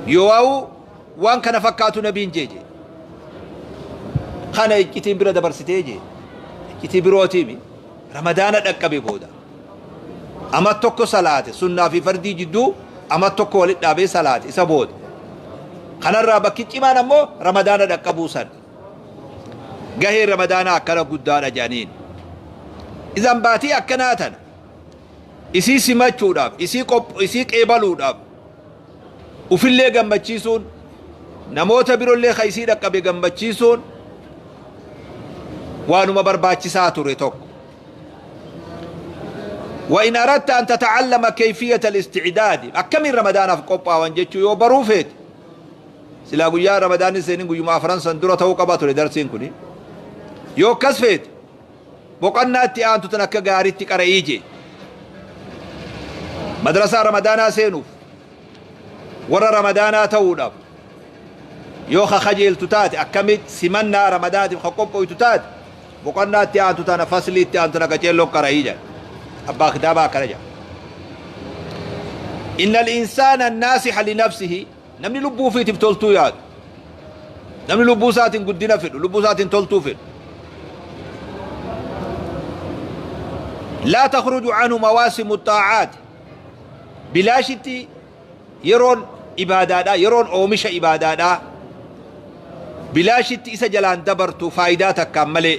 Yoo'aawu waan kana fakkaatu nabiin jee jee. Kana iccitiin bira dabarsitee jee. Iccitii birootiimi. Ramadaana dhaqqabe booda. Amat tokko salaate sunnaa fi fardii jidduu amat tokko walit dhaabee salaate isa booda. Kanarraa bakki cimaan ammoo Ramadaana dhaqqabuu san. Gaheen Ramadaanaa akkana guddaadha jedhaniin. Izan baatii akkanaa tana isii simachuudhaaf, isii qop isii qeebaluudhaaf ufillee gammachiisuun namoota birollee ka isii dhaqqabe gammachiisuun waanuma barbaachisaa ture tokko. وإن أردت أن تتعلم كيفية الاستعداد akkamiin ramadaanaaf qophaawan jechuu yoo baruu feete silaa guyyaa ramadaanni seenin guyyuma afran san dura ta'uu qaba ture darsiin kuni yoo akkas feete boqannaa itti aantu tan akka gaaritti qara'ii jee madrasaa ramadaanaa seenuuf warra ramadaanaa ta'uudhaaf yoo ka kajeeltu taate akkamitti simannaa ramadaatiif ka qophooytu taate boqonnaa itti aantu tana faslii itti aantu tana qaceelloo qara'ii jedha abbaa kitaabaa akkana jedha inna al-insaana naasiha li nafsihi namni lubbuu ofiitiif toltuu yaadu namni lubbuu isaatiin guddina fedhu lubbuu isaatiin toltuu fedhu laa takhruju anhu mawaasimu xaacaat bilaashitti yeroon ibaadaadhaa yeroon oomisha ibaadaadhaa bilaashitti isa jalaan dabartu faayidaa takkaan malee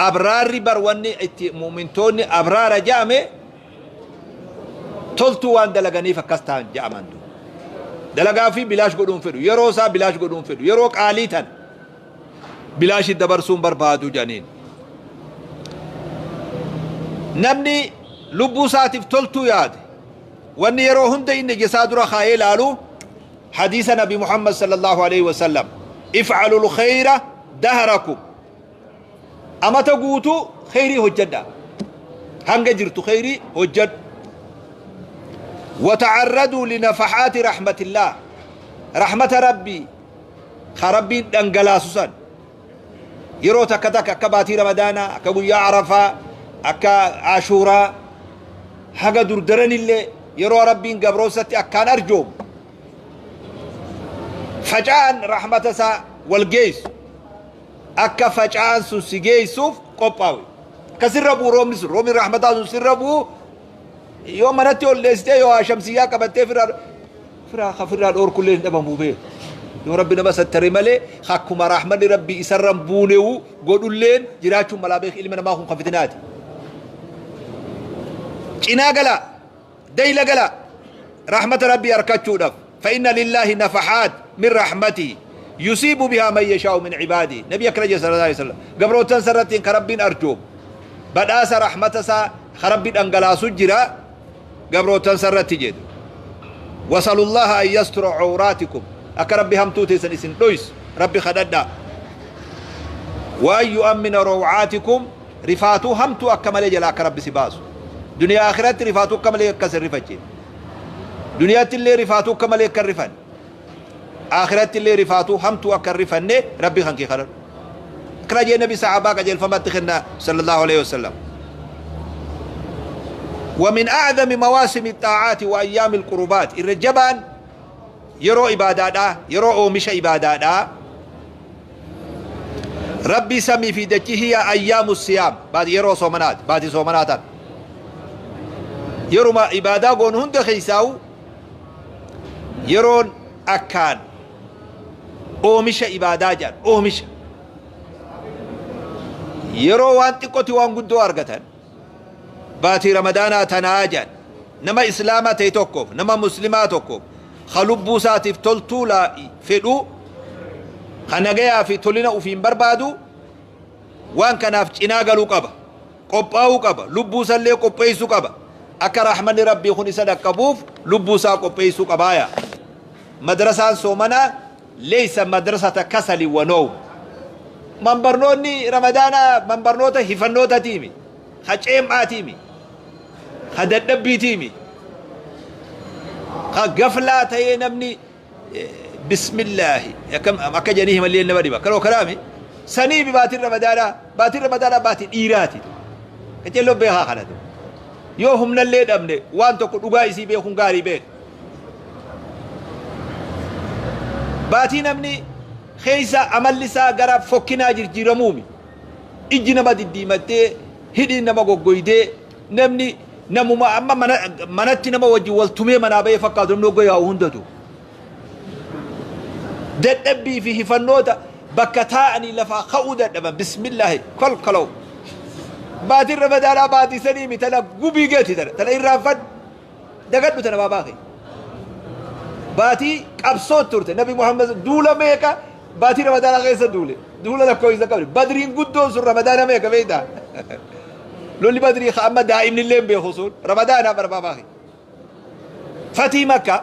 abraarri bar wanni itti mu'mintoonni abraara ja'ame toltuu waan dalaganiif akkas ta'an ja'aman du dalagaa fi bilaash godhuun fedhu yeroo isaa bilaash godhuun fedhu yeroo qaalii tan bilaashi dabarsuun barbaadu jedhaniin namni lubbuu isaatiif toltuu yaade wanni yeroo hunda inni ija isaa dura kaayee ilaalu hadiisa nabi Muhammad sallallahu alaihi wasallam if'alul khayra dahrakum amata guutuu kheyrii hojjadha hanga jirtu kheyrii hojjadhu wata'arraduu linafahaati rahmatillah rahmata rabbii ka rabbiin dhangalaasu san yeroo takka takka akka baatii ramadaanaa akka guyyaa arafaa akka ashuuraa haga durdaranillee yeroo rabbiin gabroonsatti akkaan arjoomu faca'an rahmata isaa wal geessu akka faca'an sun si geessuuf qophaawi akka sirra bu'u roobni sun roobni rahmataa sun sirra bu'u yoo manatti ol dheessitee yoo shamsiyyaa qabattee firaa firaa ka firraa dhoorkullee hin dhabamuu beeku yoo rabbi nama sattare malee akkuma rahmanni rabbi isarra hin buunewu godhulleen jiraachuun malaa beek ilma namaa kun kan fitinaati cinaa galaa dayla galaa rahmata rabbii arkachuudhaaf فإن لله نفحات من رحمته يصيب بها من يشاء من عباده نبي أكرم صلى الله عليه وسلم قبروتان سرتين كربين أرجوم بداس رحمة سا خربي أنقلاسو جرا قبروتان سرتي جد وصلوا الله أن يستر عوراتكم أكرب هم توتي سنسن دويس ربي خددا وأن يؤمن روعاتكم رفاتو همتو أكمل جلا كرب سباسو دنيا آخرت رفاتو كمل كسر رفتين دنيا اللي رفاتو كمل كرفن آخرت اللي رفاتو همتو أكرفن ربي خنكي خلل كراجي النبي صحابة كجل فما تخنا صلى الله عليه وسلم ومن أعظم مواسم الطاعات وأيام القربات الرجبان يرو عبادادا يرو أومش عبادادا ربي سمي في دجه هي أيام الصيام بعد يرو صومنات بعد صومنات يرو ما عبادة قون هند خيساو يرون أكان أومش عبادة جان أومش يرو وان تقوتي وان قدو أرغتان باتي رمضان تناجان نما إسلاما تيتوكوف نما مسلمات توكوف خلبو ساتف تلتو لا فدو خنقيا في تولنا وفي بربادو وان كان في چناغلو قبا قباو قبا لبو سلي قبيسو قبا أكا رحمن ربي خوني صدق قبوف لبو سا قبيسو قبايا مدرسة سومنا ليس مدرسة كسل ونوم من برنوني رمضان من برنوتا هفنوتا تيمي خجيم آتيمي خددبي تيمي خغفلا تي نمني بسم الله يا كم أكا جنيه مليان نبدي كلو كلامي سني بباتي رمضان باتي رمضان باتي إيراتي كتلو بها خلتو يو هم نلي دمني وان تكو دغاي سي بي خون غاري بي Baatii namni keessa amalli isaa gara fokkinaa jirjiiramuumi. Ijji nama diddiimattee, hidhiin nama goggoydee, namni namuma amma manatti nama wajjin wal tumee manaa bahee fakkaatu namni hogga yaa'u hundatu. Dadhabbii fi hifannoota bakka taa'anii lafaa ka'uu dadhaban, bismillaahi kolkolow. Baatiin Ramadaanaa baatii saniimi, tana gubii geeti, tana irraanfadhu, dagadhu, tana baabaa kee. Baatii qabsoo turte. Nabi Muhammad duula meeqa baatii Ramadaanaa keessa duule? Duula lakkoofsa qabne. Badriin guddoon sun Ramadaana meeqa beektaa? Lolli Badrii ka amma daa'imni illee hin beeku sun Ramadaanaa bara baabaa kee. Fatii Makka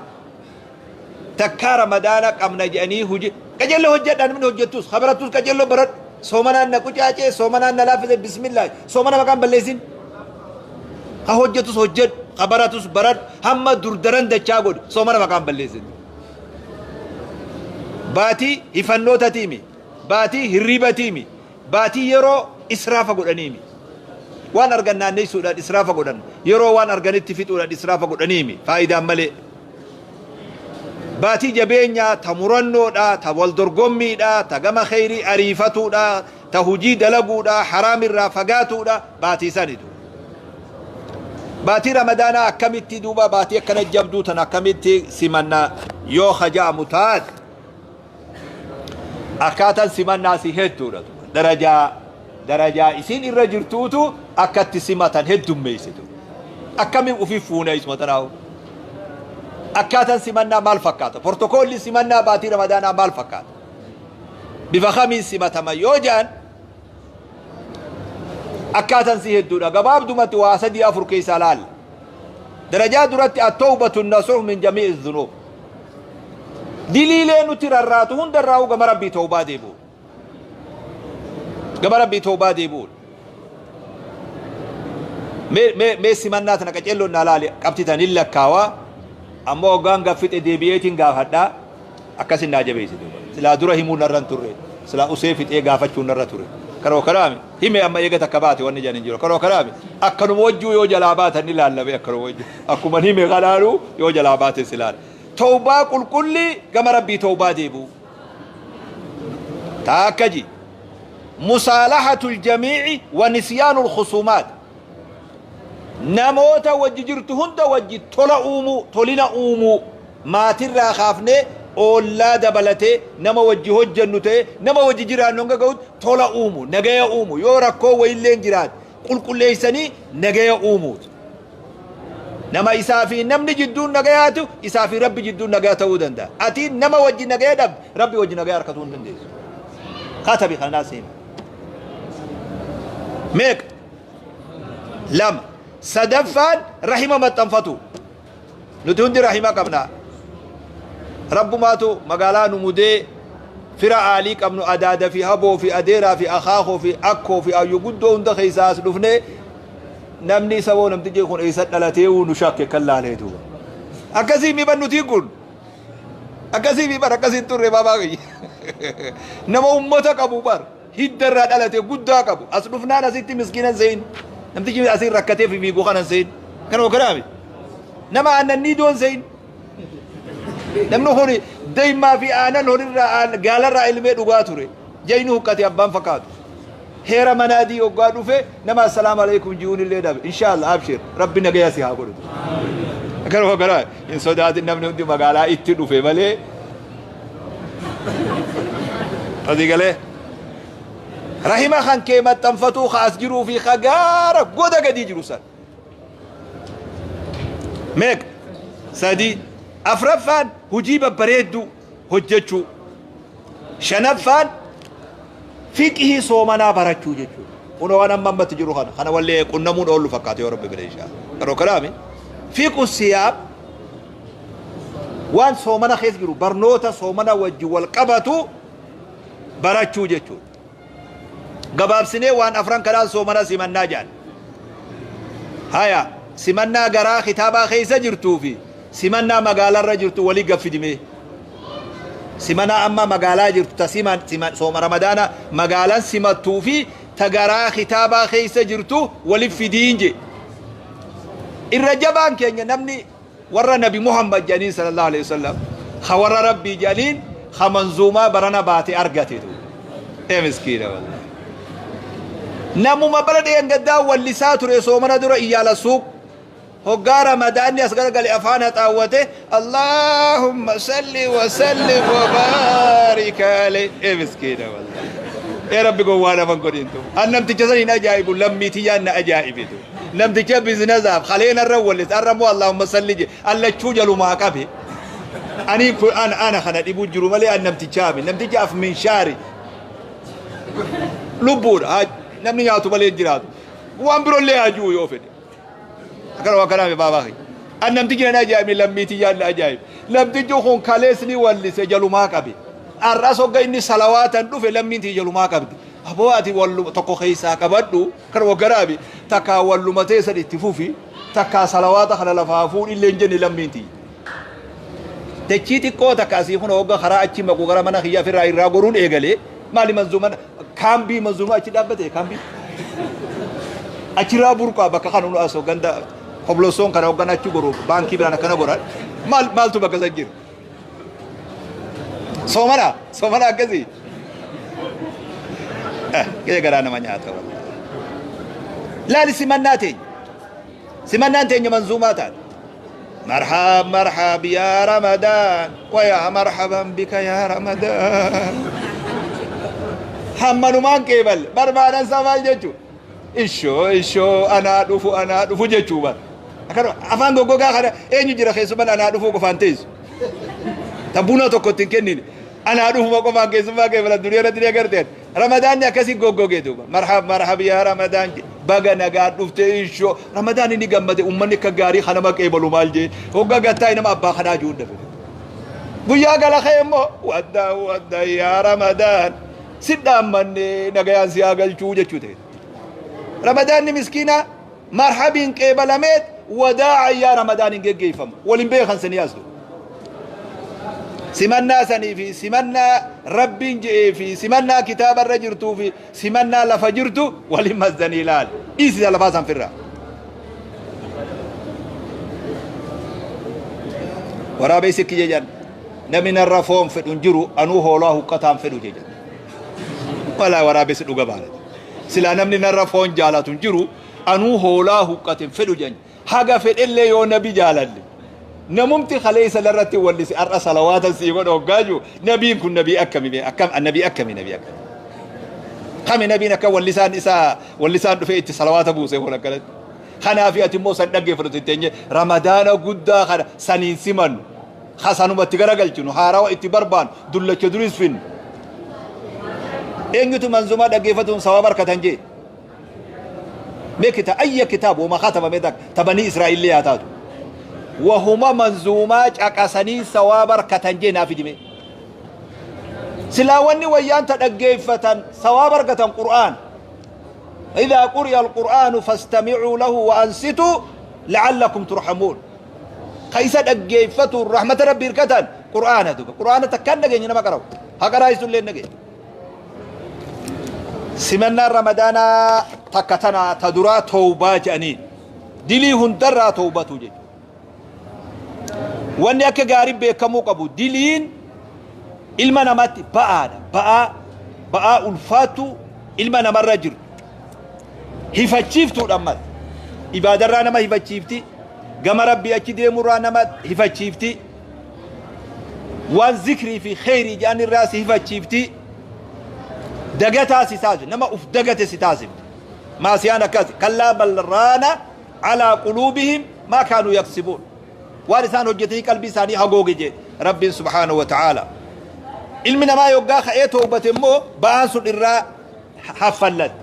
takkaa Ramadaana qabna jedhanii hojii qajeelloo hojjedhaa. Namni hojjettus habarattus qajeelloo baradhu. Soomanaan na qucaacee, soomanaan na laaffise, bismillah, soomana maqaan balleessin. Ha hojjetus hojjedhu, ha baratus baradhu, hamma durdaran dachaa godhu, soomana maqaan balleessin. Baatii hifannootatiimi, baatii hirriibatiimi, baatii yeroo israafa godhaniimi, waan argan naanneessuudhaan israafa godhan, yeroo waan arganitti fixuudhaan israafa godhaniimi faayidaan malee. Baatii jabeenyaa, ta murannoodha, ta wal dorgommiidha, ta gama kheyrii ariifatuudha, ta hujii dalaguudha, haraamirraa fagaatuudha baatii sanitu. Baatii Ramadaanaa akkamitti duuba, baatii akkana jabduu tan akkamitti simanna yoo haja'amu taate, akkaataan simannaa si hedduudha. Darajaa darajaa isiin irra jirtuutu akkatti simatan heddummeessitu. Akkamiin ufii fuuna isuma tanaahu? Akkaataan simannaa maal fakkaata? Portokoolli simannaa baatii Ramadaanaa maal fakkaata? Bifa kamiin simatama yoo jedhan, akkaataan si hedduudha. Gabaabdumatti waa sadii afur keessaa laalla. Darajaa duratti التوبة النصوح من جميع الذنوب. Diliilee nuti rarraatu hundarraa gama Rabbii tawbaa deebi'u, gama Rabbii tawbaa deebi'u. Mee simannaa tana qaceelloon naa laali. Qabxii tan hin lakkaawaa, ammoo hoggaan gaffixe deebi'eetiin gaafadhaa. Akkasin naa jabeessi duuba. Silaa dura himuu narra hin turre, silaa usee fixee gaafachuu narra ture. Karoo karaami hime, amma eega takka baate wanni jedhan hin jiru. Karoo karaami akkanuma wajjuu yoo jalaa baatan ni laallame. Akkanuma wajjuu akkuma hime kanaanuu yoo jalaa baate silaan tawbaa qulqullii gama Rabbii tawbaa deebi'u taakka ji. مصالحة الجميع ونسيان الخصومات. Namoota wajji jirtu hunda wajji tola uumuu, tolina uumuu, maatirraa kaafnee oollaa dabalatee, nama wajji hojjennu ta'e, nama wajji jiraannu hanga ga'utti tola uumu, nagaya uumu. Yoo rakkoo wayilleen jiraate qulqulleessanii nagaya uumuutu. Nama isaa fi namni jidduun nagayaatu isaa fi Rabbi jidduun nagaya ta'uu danda'a. Ati nama wajji nagaya dhabde, Rabbi wajji nagaya harkatuu hin dandeessu. Katabi kanaa seema. Meeqa? Lama. Sadaffaan rahima maxxanfatu. Nuti hundi rahima qabna. Rabbumaatu magaalaa nu mudee fira aalii qabnu, adaada fi haboo fi adeeraa fi akaakoo fi akkoo fi ayyu guddoo hunda keessaa as dhufnee, namni saboo namtichi kun eessa dhalatee nu shakke kan laalee duuba. Akkasii mi ban nuti kun? Akkasii mi bar? Akkasii turre baabaa kiyya. Nama ummata qabu bar, hidda irraa dhalate guddaa qabu. As dhufnaan asitti miskiinan seyin. Namtichi asiin rakkatee fi fiiguu kanan seyin. Kanuma kanaami. Nama aannan niidoon seyin. Namni kun daymaa fi aanan horirraa gaalarraa ilmee dhugaa ture. Jayni huqqate abbaan fakkaatu. Heera manaadii hoggaa dhufe nama assalaamu alaikum ji'uun illee dhabe. Inshaallah, abshir, Rabbi nagaya si haa godhu. Kanuma kana hin sodaatin, namni hundi magaalaa itti dhufe malee. Asii galee. Rahima kan kee maxxanfatuu, ka as jiruu fi ka gaara goda gadii jiru san. Meeqa? Sadi. Afraffaan hujii babbareedduu hojjechuu. Shanaffaan fiqhii soomanaa barachuu jechuudha. Kun waan amma ammatti jiru kana. Kana wallee qunnamuun oollu fakkaate yoo Rabbi fedhe inshaa. Yeroo kanaami فقه الصيام, waan soomana keessa jiru, barnoota soomana wajji wal qabatu barachuu jechuudha. Gabaabsinee waan afran kanaan soomana simannaa jedhan. Haya, simannaa garaa kitaabaa keessa jirtuu fi simannaa magaalarra jirtu walii gaffidimee. Simannaa amma magaalaa jirtu, ta siman sooma Ramadaana magaalaan simattuu fi ta garaa kitaabaa keessa jirtu walif fidiin je. Irra jabaan keenya namni warra Nabi Muhammad jedhaniin صلى الله عليه وسلم, ka warra Rabbii jedhaniin, Ka manzuumaa barana baate argate duuba. Ee miskiina wallahi. Namuma bara dheengaddaa wallisaa ture soomana dura iyyaala suuq. Hoggaa Ramadaanni as garagale afaan haxaawwate Allaahumma salli wa sallim wa baarik alayhi. Ee miskiina wallahi. Ee Rabbi gowwaa nama hin godhin tu. An namticha san hin ajaa'ibu, lammii tiyyaan na ajaa'ibe tu. Namticha biznazaaf kalee narra wallise, arra immoo Allaahumma salli je. An lachuu jalumaa qabe. Ani kun an ana kana dhibuu jiru malee an namtichaa mi. Namtichi af minshaari. Lubbuudha. Haa, namni nyaatu malee hin jiraatu. Waan birollee haa ji'u yoo fedhe. Akkana waan kanaa mi baabaa kiyya. An namtichi nan ajaa'ibne, lammii tiyyaan na ajaa'ibe. Namtichi kun kalees ni wallise, jalumaa qabe. Har'as hogga inni salawaatan dhufe lammiin tiyya jalumaa qabdi. Aboo ati walluma tokko keessaa qabadhu kan waggaraabi takkaa walluma teessan itti fufi takkaa salawaata kana lafaa fuudhi illee hin jenne lammiin tiyya. Dachii xiqqoo takka asii kun hogga karaa achi maqu gara mana kiyya ofirraa irraa goruun eegale maali manzuuman kaambii manzuumaa achi dhaabbate kaambii achirraa burqaa bakka kan unu asoo ganda koblosoon kana hoggan achi goru baankii biraan akkana goran maal maaltu bakka san jira. Soomana soomana akkasii. Eh, garaa nama nyaata wallahi. Laali simannaa teenya. Simannaan teenya manzuumaa taate. Marhab marhab yaa Ramadaan wa yaa marhaban bika yaa Ramadaan. Hammanumaan qeeballe barbaadan isaa maal jechuu? Ishoo ishoo, anaa dhufu, anaa dhufu jechuu bar. Akkana afaan goggogaa kana eenyu jira keessummaan anaa dhufuu qofaan teessu? Ta buna tokko itti hin kennine. Anaa dhufuma qofaan keessummaa qeebalan duniyaa irratti ni agarteen. Ramadaanni akkasii goggogee duuba. Marhab marhab yaa Ramadaan jedhe. Baga nagaan dhufte ishoo. Ramadaan inni gammade, uummanni akka gaarii kanama qeebalu maal jee. Hoggaa gattaa nama abbaa kanaa jiru dhabe. Guyyaa gala kee immoo wadda wadda yaa Ramadaan. Si dhaammanne, nagayaan si haa galchuu jechuu ta'e. Ramadaanni miskiinaa marhabiin qeebalameet wadaa'a yaa Ramadaan hin geggeeffamu. Waliin beekan sanii as dhufu. Simannaa sanii fi simannaa Rabbiin je'ee fi simannaa kitaaba irra jirtuu fi simannaa lafa jirtu waliin mazdanii ilaali. Dhiisisa lafaa san firraa. Waraabessi kiyya jedhan, namni narra foon fedhu hin jiru, anuu hoolaa huqqataan fedhu jedhan. Walaa waraabessi dhuga baala. Silaa namni narra foon jaalatu hin jiru, anuu hoolaa huqqate hin fedhu jedhan. Haga fedhellee yoo nabi jaalalle. Namumti kaleessa narratti wallise har'a salawaatan sii godha hoggaa jiru, nabiin kun nabii akkami bee, akkam nabii akkami, nabii akkami. Kami nabiin akka wallisaan isaa wallisaan dhufee itti salawaata buuse kun akkanatti. Kanaaf ati immoo san dhaggeeffatu itti teenye Ramadaana guddaa kana saniin simannu. Hasanuma itti garagalchinu, haarawa itti barbaannu, dullacha duris finnu. Eenyutu manzumaa dhaggeeffatuun sawaaba argatan jee? Mee kita ayya kitaab wama katabame takka ta banii Israa'illee haa taatu. Wahuma manzuumaa caqasanii sawaaba argatan jee naaf hidime. Silaa wanni wayyaan ta dhaggeeffatan sawaaba argatan Qur'aan. إذا قرئ القرآن فاستمعوا له وأنصتوا لعلكم ترحمون. Ka isa dhaggeeffatu rahmata Rabbii hirkatan Qur'aana duba. Qur'aana takkaan dhageenye nama qara'u. Haqa raayisuun illee dhageenya. Simannaan Ramadaanaa takka tana ta duraa tawbaa jedhaniin. Dilii hundarraa tawbatu jechuudha. Wanni akka gaarii beekamuu qabu, diliin ilma namaatti ba'aadha. Ba'aa ba'aa ulfaattu ilma namarra jirtu. Hifachiiftuudha ammas. Ibaadarraa nama hifachiifti. Gama Rabbii achi deemurraa nama hifachiifti. Waan zikrii fi kheyrii jedhan irraa si hifachiifti. Dagataa si taasifti. Nama uf dagate si taasifti. Maasiyaan akkasi. Kallaa bal raana alaa quluubihim maa kaanuu yaksibuun. Waan isaan hojjetanii qalbii isaanii hagooge jedhe Rabbiin subhaanahu wa ta'aala. Ilmi namaa yoggaa ka'ee toobate immoo ba'aan sun irraa haffallatti.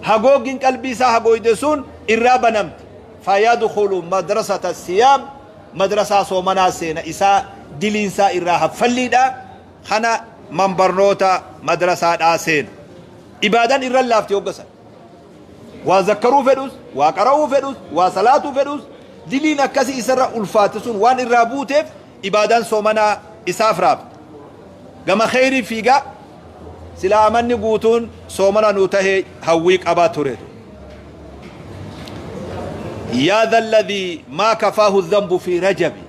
Hagooggiin qalbii isaa hagooyde sun irraa banamti. Fayadkhulu madrasata siyaam, madrasaa soomanaa seena, isaa diliin isaa irraa haffalliidha. Kana man barnoota madrasaadhaa seena. Ibaadaan irra laafti hogga san. Waa zakkaruu fedhus, waa qara'uu fedhus, waa salaatuu fedhus, diliin akkasii isarra ulfaate sun waan irraa buuteef ibaadaan soomanaa isaaf raafti. Gama kheyrii fiigaa. Silaa amanni guutuun soomana nuu tahee hawwii qaba ture. Yaa dha alladhii maa kafaahu dhanbu fi rajabi.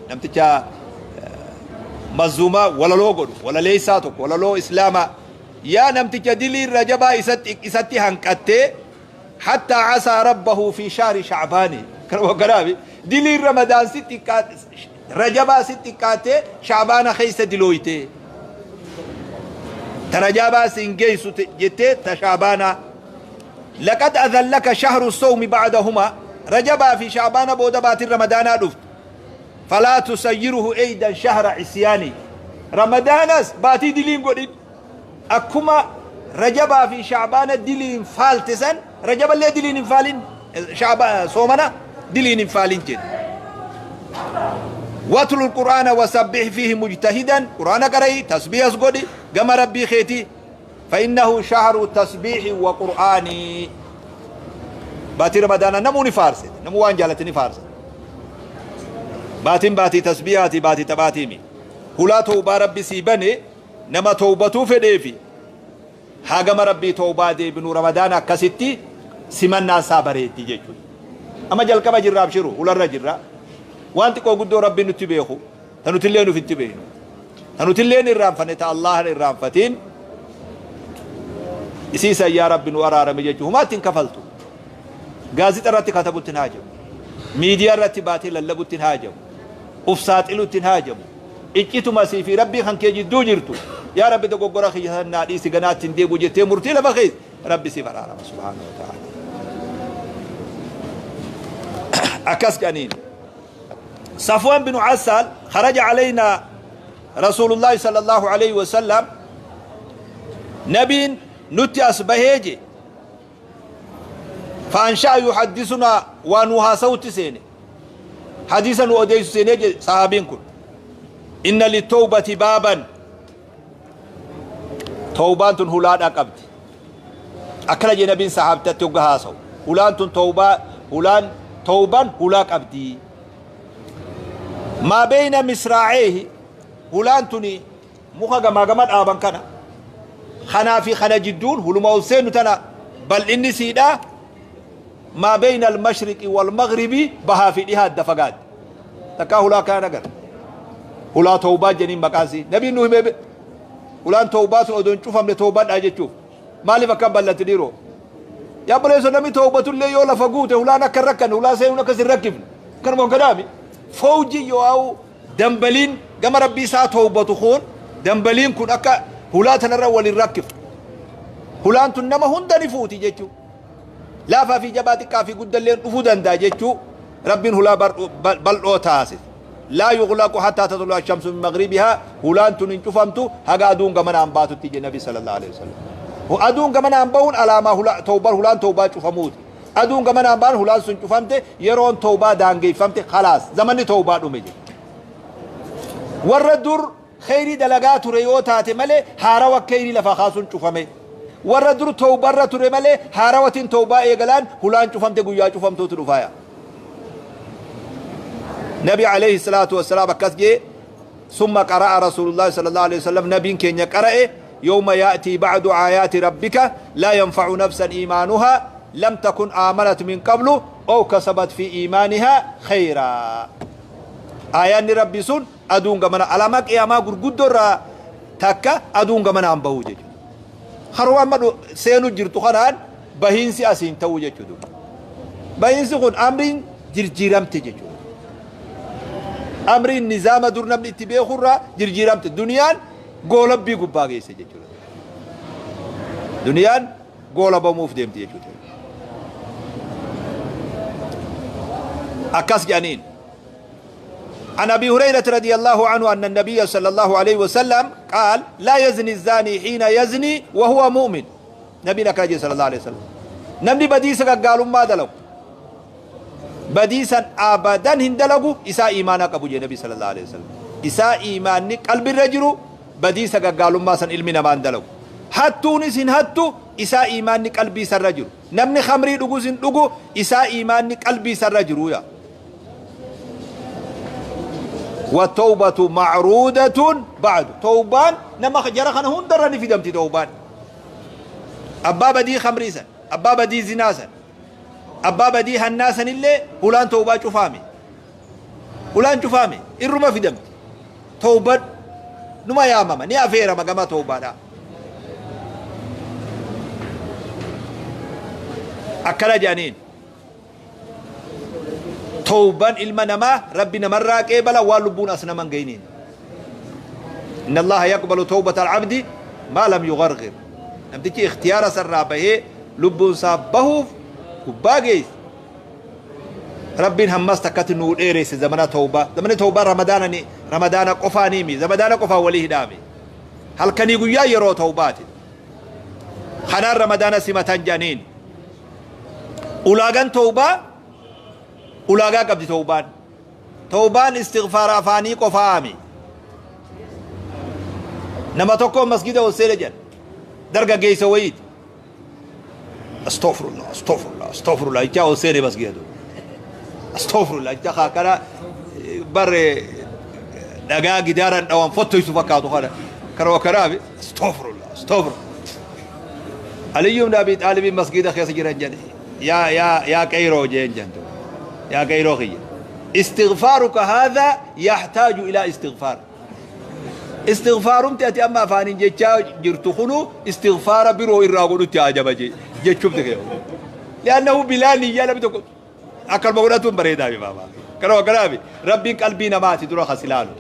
Namticha Manzuumaa walaloo godhu, walaleessaa tokko, walaloo Islaamaa. Yaa namticha diliin Rajabaa isatti hanqattee hattaa casaa rabbahu fi shahri shacbaani. Kanuma kanaafi diliin Ramadaan si xiqqaa Rajabaa si xiqqaattee Shacbaana keessa dilooytee. Ta Rajabaa sin geessu jettee ta Shacbaanaa. Laqad adhallaka shahru sawmi ba'dahuma Rajabaa fi Shacbaana booda baatiin Ramadaanaa dhufte. Falaa tusayyiruhu eydan shahra isyaani. Ramadaanas baatii dilii hin godhin. Akkuma Rajabaa fi Sha'baana diliin faalte san Rajaballee diliin hin faalin. Sha'ba soomana diliin hin faalin jedhe. Watlu qur'aana wasabbih fiihi mujtahidan. Qur'aana qara'i tasbiihas godhi gama Rabbii keetii. Fa innahu shahru tasbiihi wa qur'aani. Baatii Ramadaanaa namuu ni faarse. Namuu waan jaalate ni faarsa. Baatiin baatii tasbiihaati baatii taphaatiimi. Hulaa towbaa Rabbi sii bane nama towbatuu fedheefi haa gama Rabbii towbaa deebinu. Ramadaana akkasitti simannaan isaa bareeddi jechuudha. Amma jalqaba jirra, abshiru hularra jirra. Waan xiqqoo guddoo Rabbi nutti beeku ta nutillee nuuf itti beeknu. Ta nutilleen irraanfanne ta Allahan irraanfatiin isiisan yaa Rabbi nu araarame jechuu humaatti hin kafaltu. Gaazixa irratti katabutti hin haajamu. Miidiyaa irratti baatee lallabutti hin haajamu. Uf saaxilutti hin haajamu. Iccituma sii fi Rabbii kan kee jidduu jirtu yaa Rabbi dogoggora kiyya san naa dhiisi, ganaatti hin deebi'u jettee murtii lafa keessa Rabbi siif araarama subhaanahu wa ta'ala. Akkas jedhaniin. Safwaan binu Assaal kharaja alaynaa Rasuulullaahi sallallahu alayhi wa sallam, Nabiin nutti as bahee je, fa'ansha'a yuhaddisunaa, waa nu haasawutti seene, hadiisa nu odeessu seenee je. Sahaabiin kun, inna litawbati baaban, tawbaan tun hulaadhaa qabdi, akkana je Nabiin sahaabtatti hogga haasawu. Hulaan tun tawbaa, hulaan tawbaan hulaa qabdi. Maa beeyna misraaceehi, hulaan tuni muka gamaa gama dhaaban kana, kanaa fi kana jidduun huluma ol seenu tana bal'inni siidha maa beeyna almashriqi walmaghribi, bahaa fi dhihaa adda fagaatti. Takkaa hulaa kana agarra. Hulaa tawbaa jeniin maqaan sii Nabiin nu himee. Hulaan tawbaa sun odoo hin cufamne tawbadhaa jechuuf maaliif akkan bal'atti dhiiroo? Yaa obboleessa, namni tawbatullee yoo lafa guute hulaan akka hin rakkanne, hulaa seenuun akkas hin rakkifne. Kanuma gadaami fawji yoo dambaliin gama Rabbii isaa tawbatu kun, dambaliin kun akka hulaa tanarra wal hin rakkifne. Hulaan tun nama hunda ni fuuti jechuu, laafaa fi jabaa, xiqqaa fi guddalleen dhufuu danda'a jechuu. Rabbiin hulaa bal'oo taasise. Laa yughlaqu hattaa tatlu'a shamsu min maghribihaa, hulaan tun hin cufamtu haga aduun gamanaan baatutti jedhe Nabi sallallahu alaihi wasallam. Aduun gamanaan bahuun alaamaa hula tawbaa, hulaan tawbaa cufamuuti. Aduun gamanaan bahan hulaan sun cufamte, yeroon tawbaa daangeeffamte, khalaas zamanni tawbaa dhume jedhe. Warra dur kheyrii dalagaa ture yoo taate malee haarawa kheyrii lafaa kaasuun cufame. Warra dur tawbarra ture malee haarawatiin tawbaa eegalaan hulaan cufamte, guyyaa cufamtuutu dhufaaya. Nabi alayhi salaatu wassalaam akkas jee. Summa qara'a Rasuulullaahi sallallahu alayhi wasallam, Nabiin keenya qara'e, yawma ya'tii ba'du aayaati rabbika laa yanfa'u nafsan iimaanuhaa lam takun aamanat min qablu aw kasabat fi iimaanihaa khayraa. Aayaanni Rabbii sun aduun gamana, alaamaa qiyaamaa gurguddoo irraa takka aduun gamanaan bahuu jechuudha. Haroo amma seenu jirtu kanaan bahiinsi asiin ta'uu jechuudha. Bahiinsi kun amriin jirjiiramte jechuudha. Amriin nizaama dur namni itti beekurraa jirjiiramte. Duniyaan goolabbii gubbaa geesse jechuudha. Duniyaan goolabamuuf deemti jechuudha. Akkas jedhaniin. عن أبي هريرة رضي الله عنه أن النبي صلى الله عليه وسلم قال: لا يزني الزاني حين يزني وهو مؤمن. نبينا كاجي صلى الله عليه وسلم، namni badiisa gaggaalummaa dalagu badiisan abadan hin dalagu isaa iimaanaa qabu jee Nabi sallallahu alaihi wasallam. Isaa iimaanni qalbirra jiru badiisa gaggaalummaa san ilmi namaa hin dalagu. Hattuunis hin hattu isaa iimaanni qalbii isarra jiru. Namni khamrii dhugus hin dhugu isaa iimaanni qalbii isarra jiru yaa. Watawbatu ma'ruudatun ba'du, tawbaan nama jara kana hundarra ni fidamti. Tawbaan abbaa badii khamrii san, abbaa badii zinaa san, abbaa badii hannaa sanillee hulaan tawbaa cufaame, hulaan cufaame, irruma fidamti. Tawbadhu. Numa yaamama, ni afeerama gama tawbaadhaa. Akkana jedhaniin. Tawban ilma namaa Rabbi namarraa qeebala waan lubbuun as nama hin gayiniin. Inna Allaha yaqbalu tawbata al-abdi maa lam yugharghir. Namtichi ikhtiyaara sarraa bahee lubbuun isaa bahuuf gubbaa geesse. Rabbiin hammas takkatti nuu dheeresse zamana tawbaa. Zamanni tawbaa ramadaana ni ramadaana qofaanii mi ramadaana qofaan walii hidhaame. Halkanii guyyaa yeroo tawbaati. Kanaan ramadaana simatan jedhaniin. Ulaagaan tawbaa ulaagaa qabdi tawbaan. Tawbaan istighfaara afaanii qofaami. Nama tokko masgida ol seene jedhan. Dargaggeessa wayiiti. Astaghfirullah, astaghfirullah, astaghfirullah jechaa ol seene masgida ture. Astaghfirullah jechaa kaa kana barre dhagaa gidaaraan dhawan fottoysu fakkaatu kana. Karoo kanaafi astaghfirullah, astaghfirullah. Aliyyu ibn Abi Xaalibiin masgida keessa jiran jedhe. Yaa yaa yaa qeyroo jeen jentu. Yaa qeyroo kiyya. Istighfaaruka haadha yahtaaju ilaa istighfaar. Istighfaarumti ati amma afaaniin jechaa jirtu kunu istighfaara biroo irraa godhutti haajama jechuufti kee. Li'annahu bilaa niyyaa namni tokko akkanuma godhatuun bareedaa fi baabaa. Kanuma kanaafi Rabbiin qalbii namaati dura kas ilaalu.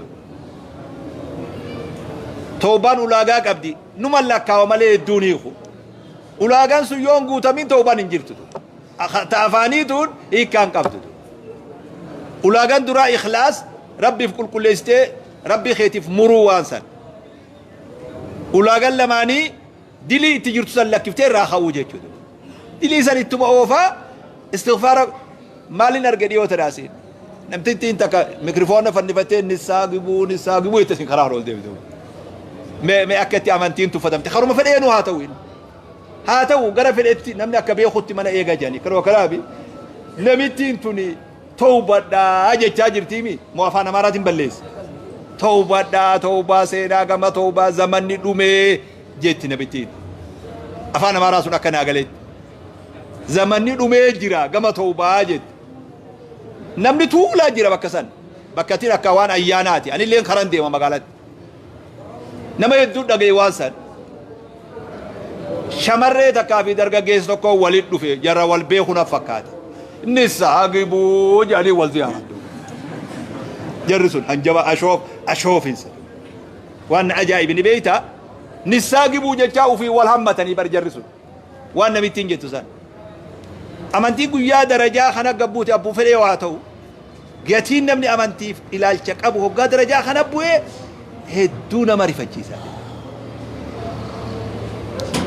Tawbaan ulaagaa qabdi. Numa lakkaawa malee hedduun hiiku. Ulaagaan sun yoo hin guutamin tawbaan hin jirtu. Ta afaanii tun hiikkaan qabdu. Ulaagaan duraa ikhlaas Rabbiif qulqulleessitee Rabbii keetiif muruu waan san. Ulaagaan lamaanii dilii itti jirtu san lakkiftee irraa ka'uu jechuudha. Dilii san ittuma oofaa istighfaara maalin arge dhiyoo tana asiin. Namtittiin takka mikrifoona fannifattee nissaa gibuu nissaa gibuu jette isin karaa ol deemte. Mee mee akka itti amantiin tuffatamte karuma fedheenuu haa ta'u inni. Haa ta'u gara fedhetti namni akka beekutti mana eega jedhanii karuma kanaafi namittiin tuni Towbadhaa jechaa jirtiimi moo afaan Amaaraatiin balleesse? Towbadhaa, towbaa seenaa gama towbaa zamanni dhumee jetti nabittiin. Afaan Amaaraa sun akka naa galetti. Zamanni dhumee jira gama towbaa jetti. Namni tuulaa jira bakka san. Bakka ittiin akka waan ayyaanaati. Anilleen karan deema magaalatti. Nama hedduu dhagaye waan san. Shamarree takkaa fi dargaggeessi tokko walit dhufe jarra wal beeku na fakkaate. Nissa gibuu jedhanii wal ziyaaran. Jarri sun hanjaba ashoof ashoofinsa. Waan na ajaa'ibe ni beektaa? Nissaa gibuu jechaa ofii wal hammatanii bar jarri sun. Waan namittiin jettu san. Amantii guyyaa darajaa kana gabbuute abbuu fedhee haa ta'u. Gatiin namni amantiif ilaalcha qabu hoggaa darajaa kana bu'e hedduu nama rifachiisa.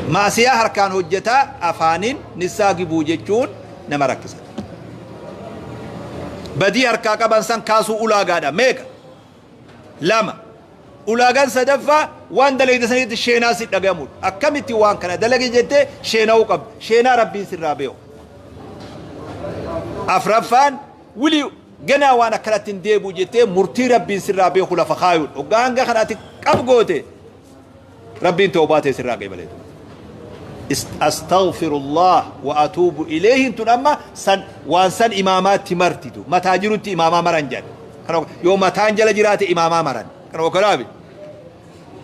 Maasiyaa harkaan hojjetaa afaaniin nissaa gibuu jechuun nama rakkisa. Badii harkaa qaban san kaasuu ulaagaadha. Meeqa? 2. Ulaagaan sadaffaa waan dalagde sanitti sheenaa si dhagayamuudha. Akkamitti waan kana dalage jettee sheena'uu qabda. Sheenaa Rabbiin sirraa beeku. Afraffaan wili ganaa waan akkanatti hin deebi'u jettee murtii Rabbiin sirraa beeku lafa kaayuudha. Hoggaa hanga kana ati qab goote Rabbiin tawbaa tee sirraa qeebalee ture. Astaghfirullah wa atuubu ilayhin tun amma san waan san imaamaatti martitu mataa jirutti imaamaa maran jedhan. Kana yoo mataan jala jiraate imaamaa maran. Kana kanaafi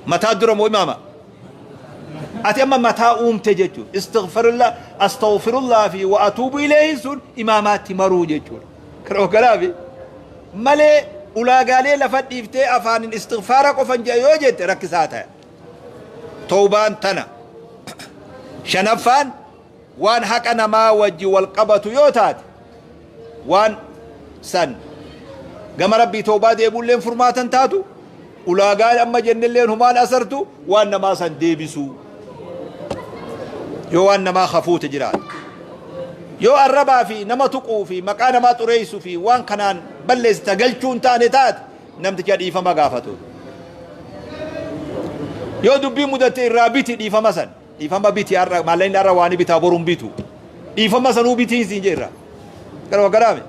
mataa dura moo imaama? Ati amma mataa uumte jechuudha. Istighfirullah astaghfirullah fi wa atuubu ilayhin sun imaamaatti maruu jechuudha. Kana kanaafi malee ulaagaalee lafa dhiiftee afaanin istighfaara qofan jedha yoo jette rakkisaa ta'a. Tawbaan tana. Shanaffaan waan haqa namaa wajji wal qabatu yoo taate waan san gama Rabbii tawbaa deebuulleen furmaatan taatu ulaagaan amma jennelleen humaan asartu waan namaa san deebisuu yoo waan namaa hafuute jiraate. Yoo arrabaa fi nama tuquu fi maqaa namaa xureessu fi waan kanaan balleessita galchuu hin taane taate namticha dhiifama gaafatu. Yoo dubbii mudatte irraa biti dhiifama san. Dhiifama biti har'a maallaqni har'a waan bitaa boru hin bitu. Dhiifama sanuu bitii siin jee irraa. Garuu garaame.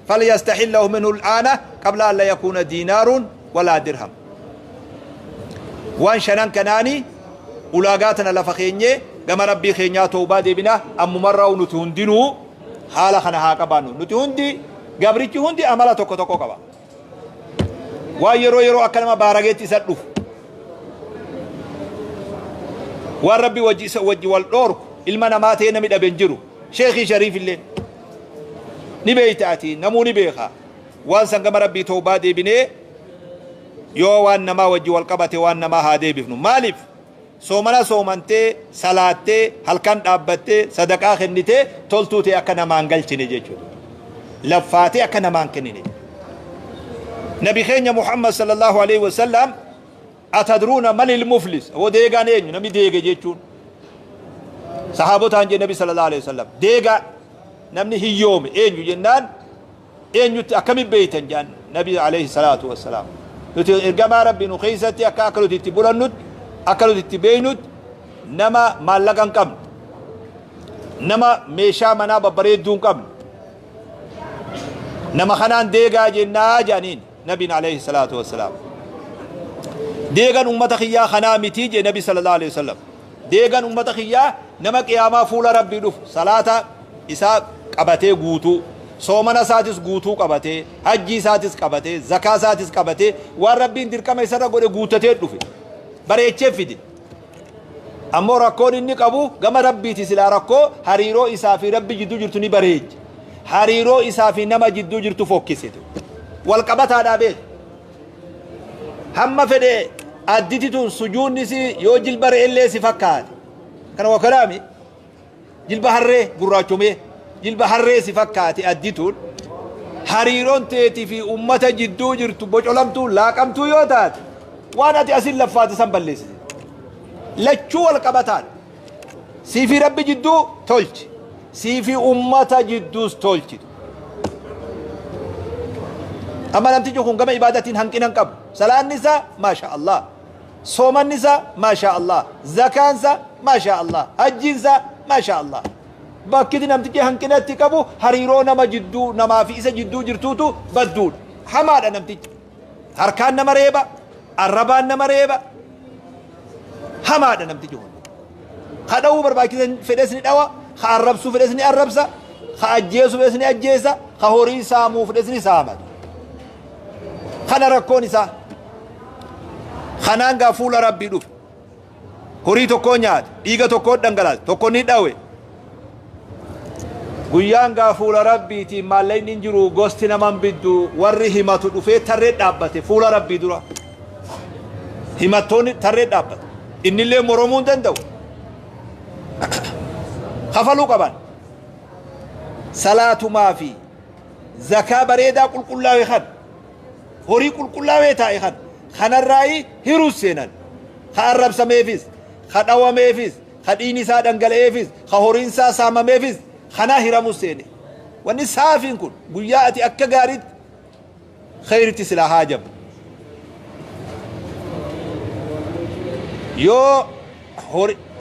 Falyastahillahu minhu al'aana qabla an la yakuuna diinaarun walaa dirham. Waan shanan kanaani ulaagaa tana lafa keenyee gama Rabbii keenyaa tawbaa deebina ammumarraa nuti hundinuu haala kana haa qabaannu. Nuti hundi gabrichi hundi amala tokko tokko qaba. Waan yeroo yeroo akka nama baarageetti isa dhufu. Waan Rabbi wajji isa wajji wal dhoorku ilma namaa ta'ee namni dhabe hin jiru. Sheekhii Shariif illee ni beeyta ati, namuu ni beeka. Waan san gama Rabbii tawbaa deebinee yoo waan namaa wajji wal qabate waan namaa haa deebifnu. Maaliif? Soomana soomantee, salaattee, halkan dhaabbattee, sadaqaa kennitee toltuu ta'e akka namaan galchine jechuudha. Laffaatee akka namaan kennine. Nabi keenya Muhammad sallallahu alaihi wasallam, atadruuna manil muflis, hoo deegaan eenyu namni deege jechuun sahaabotaan jee Nabi sallallahu alaihi wasallam, deegaa namni hiyyoome eenyu jennaan, eenyutti akkami beeytan jaan Nabi alayhi salaatu wassalaam. Nuti ergamaa Rabbi nu keessatti akka nuti itti bulannutti, akka nuti itti beeynutti, nama maallaqa hin qabne, nama meeshaa manaa babbareedduu hin qabne, nama kanaan deegaa jennaa jedhaniin Nabiin alayhi salaatu wassalaam. Deegan ummata kiyyaa kanaa mitii jee Nabi sallallahu alayhi wasallam. Deegan ummata kiyyaa nama qiyaamaa fuula Rabbii dhufu salaata isaa qabatee guutuu, soomana isaatis guutuu qabatee, hajjii isaatis qabatee, zakaa isaatis qabatee, waan Rabbiin dirqama isarra godhe guuttatee dhufe, bareechee fide. Ammoo rakkoon inni qabu gama Rabbiiti, silaa rakkoo hariiroo isaa fi Rabbi jidduu jirtu ni bareeche. Hariiroo isaa fi nama jidduu jirtu fokkisitu. Wal qabataadhaa beeku. Hamma fedhe additi tun sujuunni si yoo jilba re'ellee si fakkaate. Kana waa kalaami. Jilba harree gurraachomee jilba harree si fakkaate addi tun, hariiroon teetii fi ummata jidduu jirtu bocolamtuu laaqamtuu yoo taate, waan ati asin laffaate san balleessite. Lachuu wal qabataan. Sii fi Rabbi jidduu tolchi. Sii fi ummata jidduus tolchi. Amma namtichi kun gama ibaadatiin hanqina hin qabu. Salaanni isaa maasha Allah. Soomanni isaa maasha Allah. Zakaan isaa maasha Allah. Hajjiin isaa maasha Allah. Bakkiti namtichi hanqina itti qabu hariiroo nama jidduu, namaa fi isa jidduu jirtuutu badduudha. Hamaadha namtichi. Harkaan nama reeba, arrabaan nama reeba. Hamaadha namtichi kun. Ka dhawuu barbaachise fedhes ni dhawa, ka arrabsuu fedhes ni arrabsa, ka ajjeesuu fedhes ni ajjeesa, ka horii saamuu fedhes ni saama. Kana rakkoon isaa. Kanaan gaa fuula Rabbii dhufe. Horii tokkoo nyaate, dhiiga tokkoo dhangalaase, tokko ni dhawe. Guyyaan gaa fuula Rabbiitiin maallaqni hin jiru, gosti naman biddu, warri himatu dhufee tarree dhaabbate fuula Rabbii dura. Himattoonni tarree dhaabbate. Innillee moromuu hin danda'u. Kafaluu qaban. Salaatumaa fi zakaa bareedaa qulqullaa'e kan horii qulqullaa'ee taa'e kan kanarraayi hiruus seenan. Ka arrabsameefis, ka dhawameefis, ka dhiigni isaa dhangala'eefis, ka horiin isaa saamameefis kanaa hiramus seene. Wanni saafiin kun guyyaa ati akka gaariitti kheyritti silaa haajamu. Yoo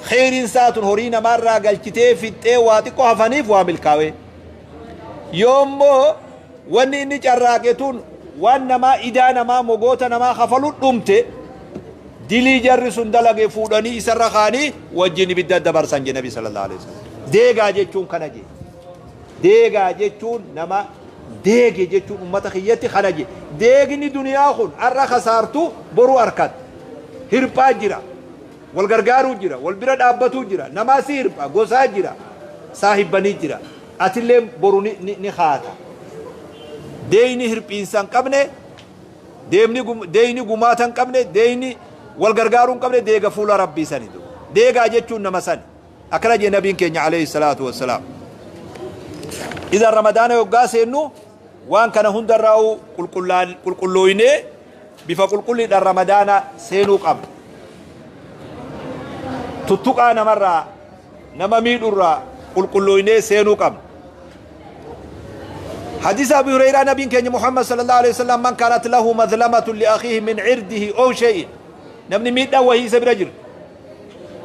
kheyriin isaa tun horii namaarraa galchitee fixxee waa xiqqoo hafaniif waa milkaawee. Yoo immoo wanni inni carraaqe tun waan namaa, idaa namaa, mogoota namaa kafalu dhumte, dilii jarri sun dalage fuudhanii isarra kaanii wajjin ibidda dabarsan je Nabi sallallahu alaihi wasallam. Deegaa jechuun kana je. Deegaa jechuun nama deege jechuun ummata kiyyatti kana je. Deegni duniyaa kun har'a kasaartu boru arkatta. Hirphaa jira. Wal gargaaruu jira. Wal bira dhaabbatuu jira. Namaa si hirpha. Gosaa jira. Saahibbanii jira. Atillee boru ni, ni, ni kaata. Deeyni hirphiinsa hin qabne, deemni deeyni gumaata hin qabne, deeyni wal gargaaruu hin qabne deega fuula Rabbii sani. Deegaa jechuun nama sani. Akkana jee Nabiin keenya alayhi salaatu wassalaam. Idan Ramadaana yoggaa seennu waan kana hundarraa'uu qulqullooynee bifa qulqulliidhaan Ramadaana seenuu qabna. Tuttuqaa namarraa, nama miidhurraa qulqullooynee seenuu qabna. Hadiisa Abi Hureyraa Nabiin keenya Muhammad sallallahu alaihi wasallam, man kaanat lahu madlamatun li akhiihi min irdihi aw shay'in, namni miidhaan wahii isa bira jiru,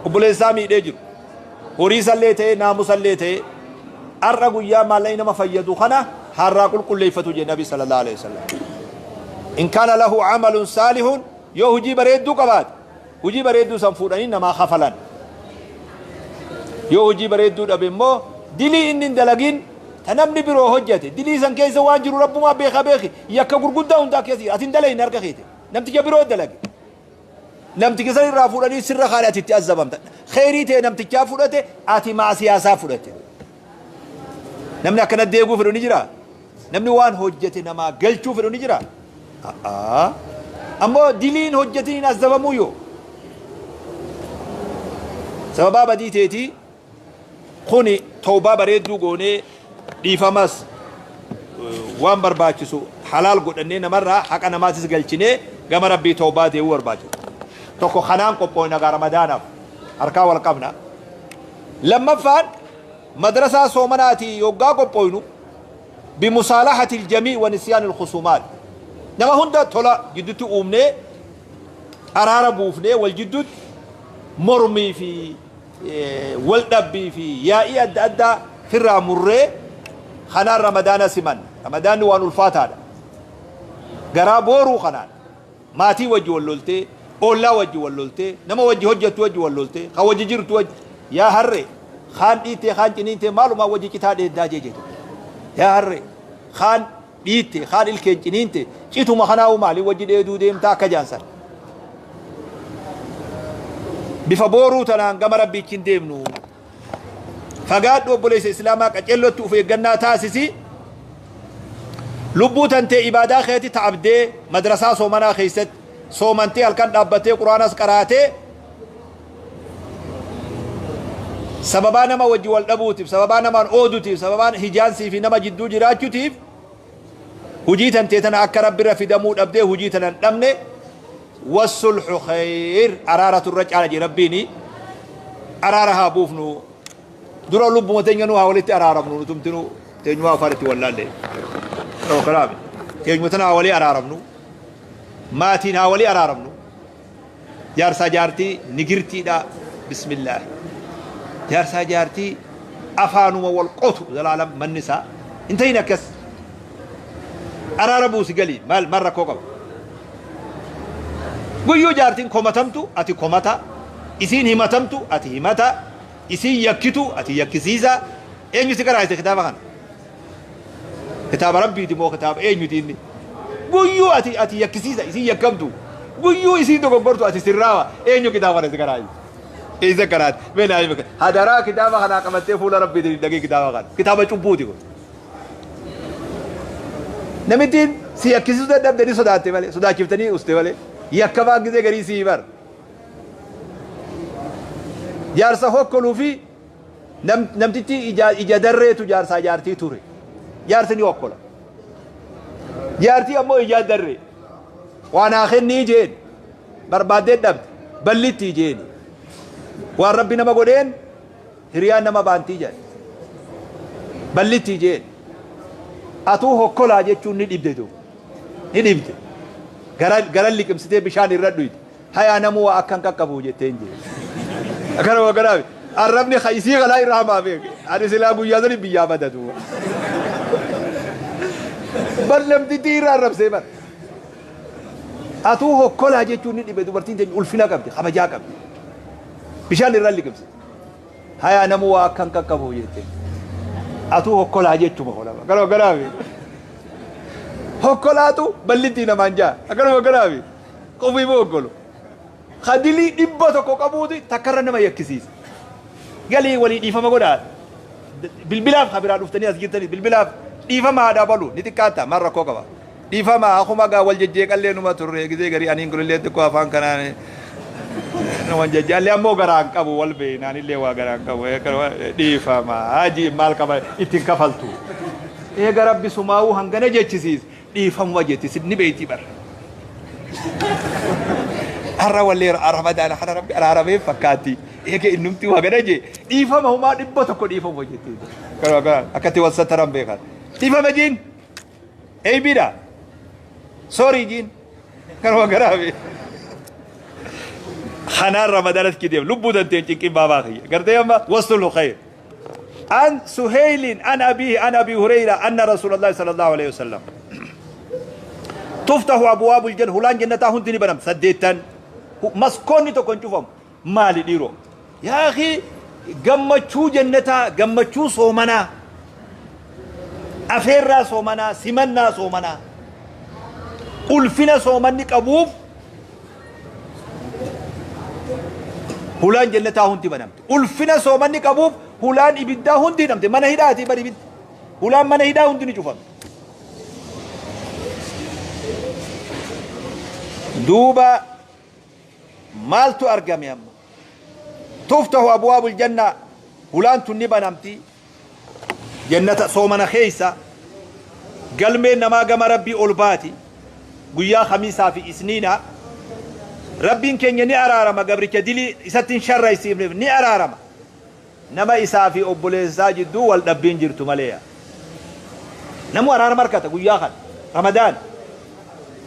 obboleessaa miidhee jiru, horii isallee ta'ee naamusallee ta'ee, har'a guyyaa maallaqni nama fayyadu kana har'aa qulqulleeffatu jedhe Nabi sallallahu alaihi wasallam. In kaana lahu amalun saalihun, yoo hojii bareedduu qabaate hojii bareedduu san fuudhanii namaa kafalan. Yoo hojii bareedduu dhabe immoo dilii inni hin dalagin ta namni biroo hojjete, dilii san keessa waan jiru Rabbumaa beeka, beeki yakka gurguddaa hundaa keessa jira, ati hin dalayne, harka keete namticha biroo dalage. Namticha san irraa fuudhanii sirra kaane ati itti azabamta. Kheyrii tee namtichaa fudhate ati maasiyaa isaa fudhate. Namni akkana deeguu fedhu ni jiraa? Namni waan hojjete namaa galchuu fedhu ni jiraa? A'aa. Ammoo diliin hojjetiniin azabamuu yoo? Sababaa badii teetii Kuni tawbaa bareedduu goonee dhiifamas waan barbaachisu halaal godhannee namarraa haqa namaatis galchinee gama Rabbii tawbaa deebi'uu barbaachisa. Tokko kanaan qophooyna gaa Ramadaanaaf harkaa wal qabna. Lammaffaan madrasaa soomanaatii yoggaa qophooynu bimusaalahatil jamii wa nisyaanil khusuumaat. Nama hunda tola jiddutti uumnee araara buufnee wal jidduutti mormii fi wal dhabbii fi yaa'ii adda addaa firraa murree kanaan Ramadaana simanna. Ramadaanni waan ulfaataadha. Garaa booruu kanaan maatii wajji wal loltee, oollaa wajji wal loltee, nama wajji hojjettu wajji wal loltee, kan wajji jirtu wajji yaa harree kaan dhiittee kaan ciniintee maalumaa wajji citaa dheeddaa jee jedhu. Yaa harree kaan dhiitte kaan ilkeen ciniinte cituma kanaa'uu maaliin wajji dheeduu deemtaa akka jaan san. Bifa booruu tanaan gama Rabbiichi hin deemnu. Fagaadhu obboleessa Islaamaa qaceellotti uf eeggannaa taasisi. Lubbuu tantee ibaadaa keeti ta'abdee madrasaa soomanaa keessatti soomantee halkan dhaabbattee quraanas qaraatee sababaa nama wajji wal dhabuutiif sababaa namaan oodutiif sababaan hijaansii fi nama jidduu jiraachutiif hujii tantee tana akka rabbirra fidamuu dhabdee hujii tana hin dhabne wassulhu khayr araaratu irra caala jee rabbiini araara haa buufnu dura lubbuma teenya nu haa walitti araaramnu nutumtinu teenyumaa afaan itti wallaalle kanaaf teenyuma tana haa walii araaramnu maatiin haa walii araaramnu Jaarsaa jaartii nigirtiidha bismillah jaarsaa jaartii afaanuma wal qotu zalaalam manni isaa hin ta'in akkas araara buusi galii maal maal rakkoo qaba guyyuu jaartiin komatamtu ati komata isiin himatamtu ati himata isiin yakkitu ati yakkisiisa eenyu si qaraasise kitaaba kana Kitaaba Rabbiiti moo kitaaba eenyuti inni? Guyyuu ati ati yakkisiisa isiin yakkamtu. Guyyuu isiin dogoggortu ati sirraawa. Eenyu kitaaba kana si qaraa'ise? Eessa qaraate? Mee naa himi. Hadaraa kitaaba kanaa qabattee fuula Rabbiitiin hin dhaqin kitaaba kana. Kitaaba cubbuuti kun. Namittiin si yakkisiisuu dadhabde ni sodaatte malee sodaachiftanii uste malee yakkamaan gizee garii sii bar. Jaarsa hokkoluu fi Nam, namtichi ija, ija darreetu jaarsaa jaartii ture. Jaarsi ni okkola. Jaartii ammoo ijaa darree. Waa naa kennii jeen. Barbaaddee dhabde. Ballittii jeeni. Waan rabbi nama godheen hiriyaan nama baantii jedhe. Ballittii jeen. Atuu hokkolaa jechuun ni dhibde duuba. Ni dhibde. Gara, gara liqimsitee bishaan irra dhuyde. Hayaa namuu waa akka hin qaqqabu jetteen jee. Akkana wakkanaa arrabni ka isii kanaa irra hamaa beeke. Ani silaa guyyaa sani biyyaa bada duuba. Bar namtittii irra arrabsee bar. Atuu hokkolaa jechuun ni dhibe dubartiin teenya ulfina qabdi kabajaa qabdi. Bishaan irra liqimsite. Hayaa namuu waa akka hin qaqqabu jette. Atuu hokkolaa jechuma holama. Akkana wakkanaa hokkolaatu ballittii namaan jaa. Akkana wakkanaa Ofiifuu hoggolu. Ka dilii 100 qabuuti takkarra nama yakkisiisa. Galii walii dhiifama godhaa. Bilbilaaf ka biraa dhuftanii as jirtanii bilbilaaf dhiifama haadha balu ni xiqqaatta maal rakkoo qaba. Dhiifama akkuma gaa wal jejjeeqallee numa turre gizee garii aniin kunillee xiqqoo afaan kanaan numan jejjeallee ammoo garaan qabu wal beekna anillee waa garaan qabu dhiifama hajii maal qaba ittiin kafaltu. Eega rabbi sumaa'uu hangana jechisiise Dhiifamuma jetti sin ni beeyti bar. Har'a wallee ramadaana kana rabbi araaramee fakkaatti. Eega innumti waa gana jee dhiifama humaa 100 dhiifamuma jetti. Kanuma kana akkatti wal sattaran beekan. Dhiifama jiin eeybiidha. Sorry jiin kanuma garaafi. Kanaan ramadaanatti kideem lubbuu tanteen cinqin baabaa kiyya. Gartee amma wasulhu khayr. An Suheylin an abiihi an Abii Hureyra anna Rasuulallahi sallallahu aleyhi wasallam tuftahu abwaabul janna hulaan jannataa hundi ni banamti saddeettan maskoonni tokko hin cufamu maali dhiiroo yaa akhi gammachuu jannataa gammachuu soomanaa afeerraa soomanaa simannaa soomanaa ulfina soomanni qabuuf Hulaan jannataa hundi banamte. Ulfina soomanni qabuuf hulaan ibiddaa hundi hidhamte. Mana hidhaati bar ibiddi. Hulaan mana hidhaa hundi ni cufamte. Duuba maaltu argame amma? Tuftahu abwaabul jannaa hulaan tun ni banamti. Jannata soomana keessa galmeen namaa gama Rabbii ol baati. Guyyaa Khamiisaa fi Isniinaa Rabbiin keenya ni araarama gabricha dilii isatti hin sharraysiifneef ni araarama. Nama isaa fi obboleessa isaa jidduu wal dhabbiin jirtu malee. Namu araarama argata guyyaa kana. Ramadaan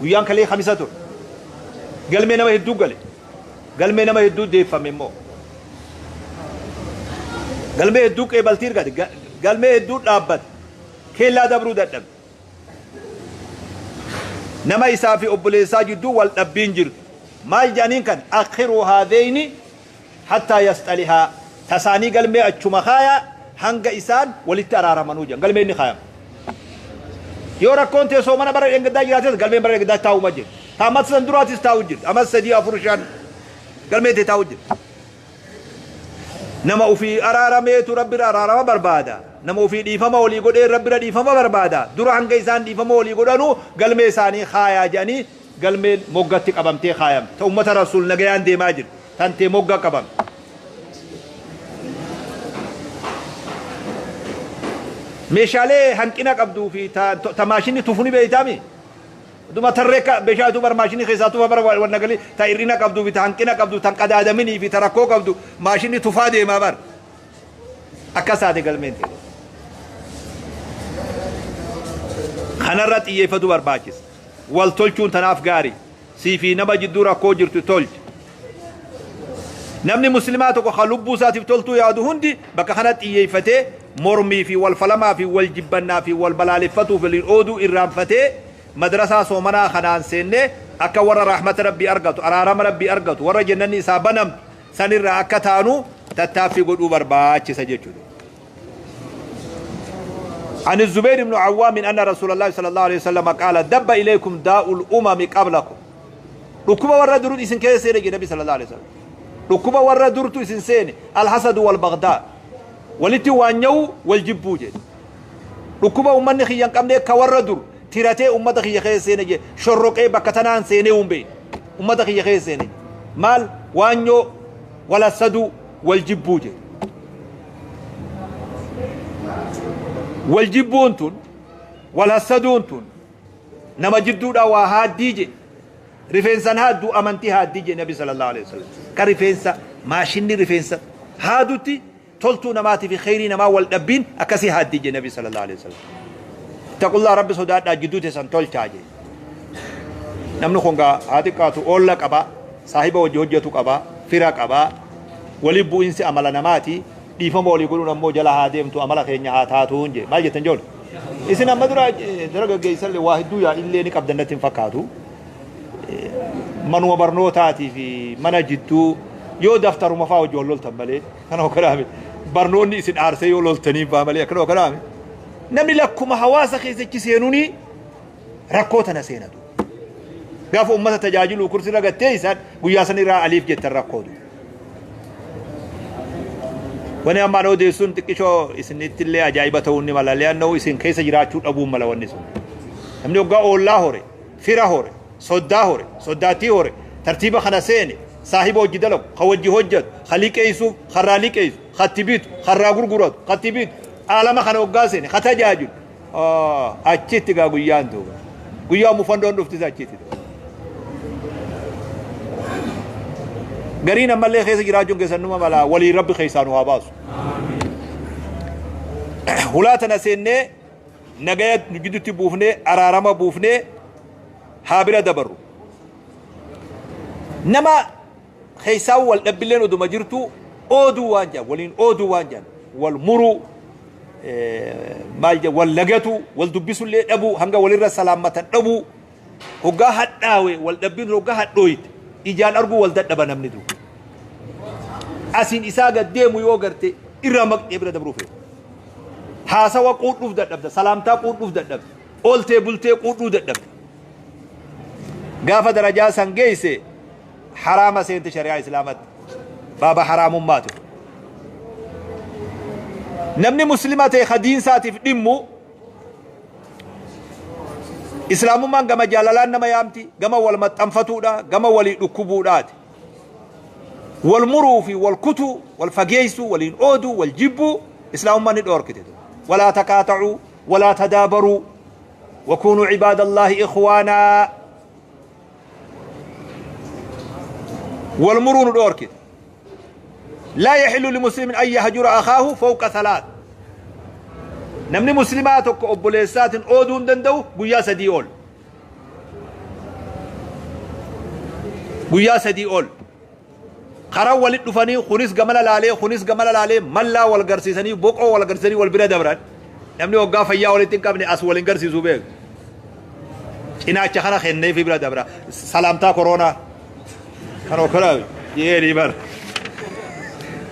guyyaan kalee Khamisa ture. Galmee nama hedduu gale. Galmee nama hedduu deeffame immoo. Galmee hedduu qeebaltii argate. Galmee hedduu dhaabbate. Keellaa dabruu dadhabe. Nama isaa fi obboleessaa jidduu wal dhabbiin jirtu. Maal jedhaniin kan akhiruu haadheyni hattaa yasxalihaa tasaanii galmee achuma kaayaa hanga isaan walitti araaramanuu jedhan galmeen ni kaayama. Yoo rakkoon tee soomana bara dheengaddaa jiraates galmeen bara dheengaddaa taa'uma jirti. Taammas san duraatis taa'u jirti. Amas 3 4 5 galmeen tee taa'u jirti. Nama ufii araarameetu Rabbirra araarama barbaada. Nama ufii dhiifama walii godhee Rabbirra dhiifama barbaada. Dura hanga isaan dhiifama walii godhanuu galmee isaanii kaayaa jedhanii galmeen moggatti qabamtee kaayamte. Ta ummata Rasuul nagayaan deemaa jirti. Tantee mogga qabamte. Meeshaalee hanqina qabduu fi ta maashinni tufu ni beeytaami? Duma tarree ka beshaa bar maashinii keessaa tufa bara wanna galii ta hir'ina qabduu fi ta hanqina qabdu tan qadaadaminii fi ta rakkoo qabdu maashinni tufaa deemaa bar. Akkas taate galmeen ta'e. Kanarra xiyyeeffatu barbaachisa. Wal tolchuun tanaaf gaarii. Sii fi nama jidduu rakkoo jirtu tolchi. Namni muslimaa tokko kan lubbuu isaatiif toltuu yaadu hundi bakka kana xiyyeeffatee mormii fi wal falamaa fi wal jibbannaa fi wal balaaleffatuu fi waliin ooduu irraanfatee madrasaa soomanaa kanaan seennee akka warra rahmata Rabbii argatu, araarama Rabbii argatu, warra jannanni isaa banamtu sanirraa akka taanu tattaaffii godhuu barbaachisa jechuudha. عن الزبير بن عوام أن رسول الله صلى الله عليه وسلم قال دب إليكم داء الأمم قبلكم. ركوبة ورا درود إسن كيس سيني النبي صلى الله عليه وسلم. ركوبة ورا درتو إسن سيني الحسد والبغضاء ولتي وانيو والجبوجة. ركوبة أمني خيان قمني كورا در تيراتي أمتا خي خي سيني شرقي بكتنان سيني أمبي أمتا خي خي سيني مال وانيو ولا سدو والجبوجة. والجبون تون ولا سدون تون نما جدو دا وهادي ريفنسان هادو أمنتي هادي النبي صلى الله عليه وسلم كريفنسا ماشيني ريفنسا هادوتي تلتو نماتي في خيري نما والدبين أكسي هادي النبي صلى الله عليه وسلم. تقول الله رب صداد جدوتي سن تلتاجي نمنو خونغا هادي كاتو أولا كبا صاحبه وجهجتو كبا فرا كبا ولبو إنسي أمل نماتي dhiifama walii godhuun ammoo jala haa deemtu amala keenya haa taatuun jee maal jettan joole isin amma dura dargaggeessallee waa hedduu yaa illee ni qabdan natti hin fakkaatu manuma barnootaatii fi mana jidduu yoo daftaruma faa hojii wal loltan malee kana hokkanaame barnoonni isin aarsee yoo loltanii faa malee akkana hokkanaame namni lakkuma hawaasa keessatti seenuuni rakkoo tana seenatu gaafa ummata tajaajiluu kursirra gattee isaan guyyaa sanirraa aliif jettan rakkootu. Wani ammaan odeessuun xiqqishoo isinitti illee ajaa'iba ta'uu ni mala. Le'annoo isin keessa jiraachuu dhabuun mala wanni sun. Namni hoggaa oollaa hore, fira hore, soddaa hore, soddaattii hore, tartiiba kana seene, saahiba hojii dalagu, ka wajji hojjetu, ka liqeessuuf, karraa liqeessu, katti bitu, karraa gurguratu, katti bitu, aalama kana hoggaa seene, ka tajaajilu. Achitti gaa guyyaan duuba. Guyyaa mufandoon dhuftis achitti. Gariin ammallee keessa jiraachuun keessan numa mala walii rabbi keessaa nu haa baasu. Hulaa tana seennee nagaya nu gidduutti buufnee araarama buufnee haa bira dabarru. Nama keessaa wal dhabbilleen oduma jirtu ooduu waan jedhan waliin ooduu waan jedhan wal muruu maal jedhan wal lagatu wal dubbisullee dhabuu hanga walirra salaammatan dhabuu hoggaa hadhaawe wal dhabbiin hoggaa hadhooyite. Ijaan arguu wal dadhaba namni du. Asiin isaa gad deemu yoo garte irraa maqxee bira dabruu feetu. Haasawa quudhuuf dadhabda, salaamtaa quudhuuf dadhabda, ooltee bultee quudhuu dadhabda. Gaafa darajaa san geesse haraama seente shari'aa islaamatti. Baaba haraamummaati kun. Namni muslima ta'e ka diinsaatiif dhimmu islaamummaan gama jaalalaan nama yaamti, gama wal maxxanfatuudha, gama walii dhukkubuudhaati. Wal muruu fi wal kutuu, wal fageessuu, waliin ooduu, wal jibbuu islaamummaan ni dhoorkite. Walaa taqaaxa'uu, walaa tadaabaruu, wakuunuu cibaadallaahi ikhwaanaa. Wal muruu nu dhoorkite. Laa yaxillu limuslimin an yahjura akhaahu fawqa thalaat. Namni muslimaa tokko obboleessaatiin ooduu hin danda'u guyyaa 3 ol. Guyyaa 3 ol. Karaa walit dhufanii kunis gamana laalee kunis gamana laalee mallaa wal garsiisanii boqoo wal garsiisanii wal bira dabran. Namni waggaa fayyaa walitti hin qabne as wal hin garsiisuu beeku. Cinaacha kana kenneefii bira dabra. Salaamtaa koronaa. Kan okkoraa jeeni bar.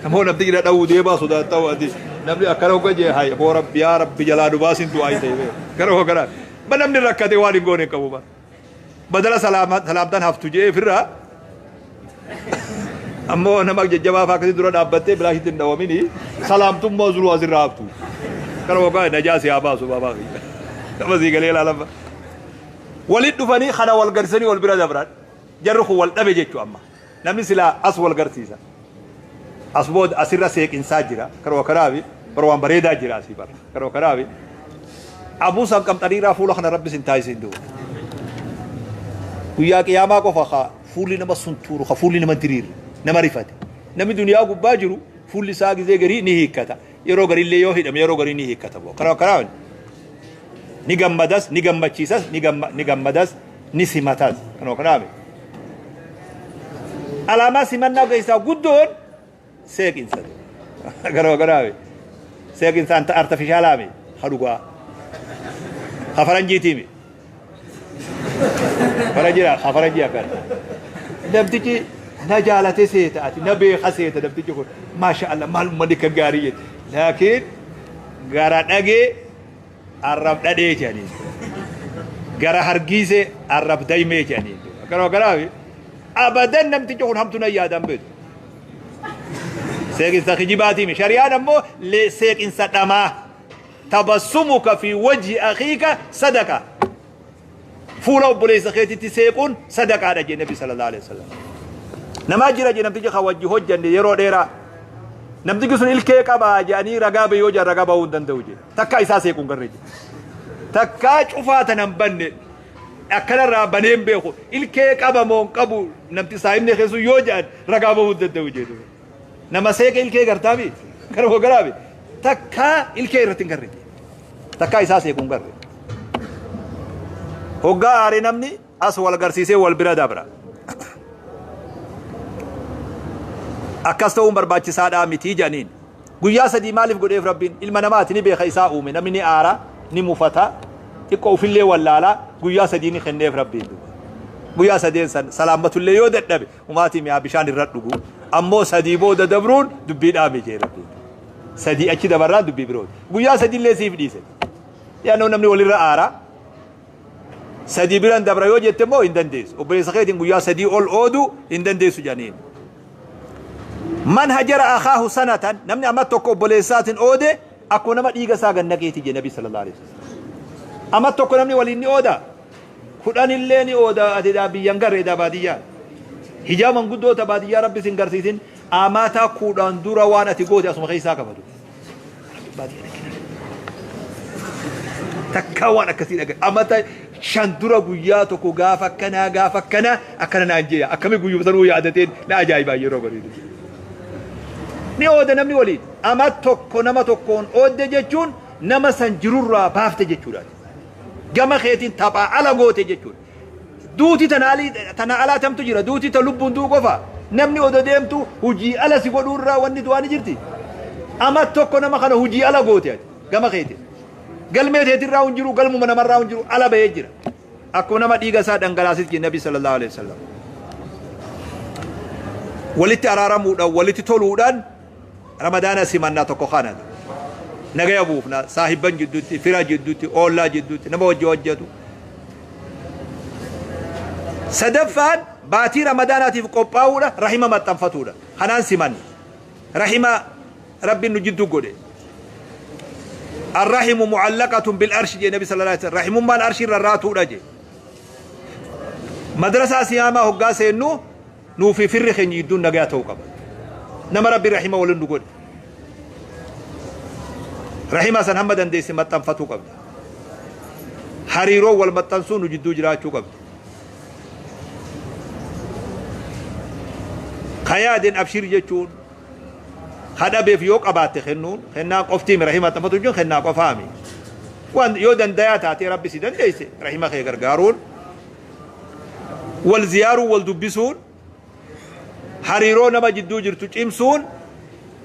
Namoo namti jira dhawuu deemaa sodaattaa waati. Namni akkana hogga jee hay boo rabbi yaa rabbi jalaa nu baasin du'aa ta'e beeku. Kana okkoraa. Ba namni rakkate waan hin goone hin qabu bar. Badala salaamtaan haftu jee ofirraa ammoo nama jajjabaa fa'aa akkasii dura dhaabbattee bilaashitti hin dhawamini salaamtummaa zuruu asirraa haftu. Kana hoggaa najaa si haa baasu baabaa kiyya. Nama sii galee ilaalama. Walit dhufanii kana wal garsanii wal bira dabran. Jarri kun wal dhabe jechuu amma. Namni silaa as wal garsiisa. As booda asirra seeqinsaa jira. Karoo kanaafi bara waan bareedaa jira asii bara. Karoo kanaafi abuu san qamxariiraa fuula kana rabbi sin taasisin duuba. Guyyaa qiyaamaa qofa ka fuulli nama suntuuru ka fuulli nama diriiru nama rifate. Namni duniyaa gubbaa jiru fuulli isaa gizee garii ni hiikkata. Yeroo gariillee yoo hidhame yeroo garii ni hiikkata. Karoo kanaafi ni gammadas ni gammachiisas ni gammadas ni simatas. Karoo kanaafi alaamaa simannaa keessaa guddoon seeqinsa. Karoo kanaafi seeqinsa artifishaalaami ha dhugaa ha faranjiitiimi faranjiidha ha faranjii akkana. Namtichi na jaalate seeta ati na beeka seeta namtichi kun maasha Allah maal uummanni kan gaarii jedhe. Laakiin gara dhagee arrab dhadhee jedhanii gara hargiisee arrab daymee jedhanii karoo kanaafi abadan namtichi kun hamtu na yaadan beeku. Seeqinsa kijibaatiimi. Shari'aan ammoo seeqinsa dhamaa. Tabassumuka fi wajhi akhiika sadaqa. Fuula obboleessa keetitti seequun sadaqaadha jee Nabi sallallahu alaihi wasallam. Namaa jira jee namtichi kan wajji hojjanne yeroo dheeraa. Namtichi sun ilkee qabaa jedhanii ragaa bahee yoo jedhan ragaa bahuu hin danda'u jee. Takkaa isaa seequun garree jee. Takkaa cufaa tanan banne akkanarraa banee hin beeku. Ilkee qaba moo hin qabu namti saahibni keessu yoo jedhan ragaa bahuu hin danda'u jee. Nama seeqe ilkee gartaami. Kana hoo garaabi. Takkaa ilkee irratti hin garre. Takkaa isaa seequu hin garre. Hoggaa aare namni as wal garsiisee wal bira dabra. Akkas ta'uun barbaachisaadhaa miti jedhaniin. Guyyaa 3 maaliif godheef Rabbiin? Ilma namaati ni beeka isaa uume. Namni ni aara, ni mufata, xiqqoo ofillee wallaala. Guyyaa 3 ni kenneef Rabbiin. Guyyaa 3 san salaammatullee yoo dadhabe umaatii mi'aa bishaan irra dhugu. Ammoo 3 booda dabruun dubbii dhaame jee Rabbiin. 3 achi dabarraan dubbii birooti. Guyyaa 3 illee siif dhiise. Yaannoo namni walirra aara. 3 biran dabra yoo jette immoo hin dandeessu. Obboleessa keetiin guyyaa 3 ol oodu hin dandeessu jedhaniin. Man hajara akhaahu sanatan namni amma tokko obboleessaatiin oode akkuma nama dhiiga isaa gad naqeeti jedhe Nabi sallallahu alaihi wasallam. Amma tokko namni waliin ni ooda. 10 illee ni ooda ati daa biyyan garre daa baadiyyaa. Hijaa manguddoota baadiyyaa rabbi sin garsiisin amata 10 dura waan ati goote asuma keessaa qabatu. Takkaa waan akkasii dhaga. Amata 5 dura guyyaa tokko gaafa akkanaa gaafa akkanaa akkana naan jeeya. Akkami guyyuma sanuu yaadateen na ajaa'ibaa yeroo bareedu. Ni ooda namni waliin. Ama tokko nama tokkoon oodde jechuun nama san jirurraa baafte jechuudha. Gama keetiin taphaa ala goote jechuudha. Duuti tana alaa tamtu jira. Duuti ta lubbuun du'u qofa. Namni odoo deemtu hujii ala si godhuu irraa wanni du'aa ni jirti. Ama tokko nama kana hujii ala goote ati gama keetiin. Galmee teetirraa hin jiru, galmuma namarraa hin jiru, ala bahee jira. Akkuma nama dhiiga isaa dhangalaasis jedhe Nabi sallallahu alaihi wasallam. Walitti araaramuudhaan, walitti toluudhaan Ramadaana simannaa tokko kana. Nagaya buufna saahibban jidduutti, fira jidduutti, oollaa jidduutti, nama wajji hojjetu. Sadaffaan Baatii Ramadaanaatiif qophaa'uudha, rahima maxxanfatuudha. Kanaan simanna. Rahima Rabbiin nu jidduu godhe. Arrahimu mu'allaqatun bil arshi jee Nabi sallallahu alaihi wasallam. Rahimummaan arshii irra raatuudha jee. Madrasaa siyaamaa hoggaa seennu nuu fi firri keenya jidduun nagaa ta'uu qaba. Nama Rabbi rahima waliin nu godhe. Rahima san hamma dandeesse maxxanfatuu qabda. Hariiroo wal maxxansuu nu jidduu jiraachuu qabdi. Ka yaadeen abshir jechuun ka dhabeef yoo qabaatte kennuun kennaa qoftiimi rahima maxxanfatu jechuun kennaa qofaami. Waan yoo dandayaa taatee Rabbi si dandeesse rahima kee gargaaruun wal ziyaaruu wal dubbisuun hariiroo nama jidduu jirtu cimsuun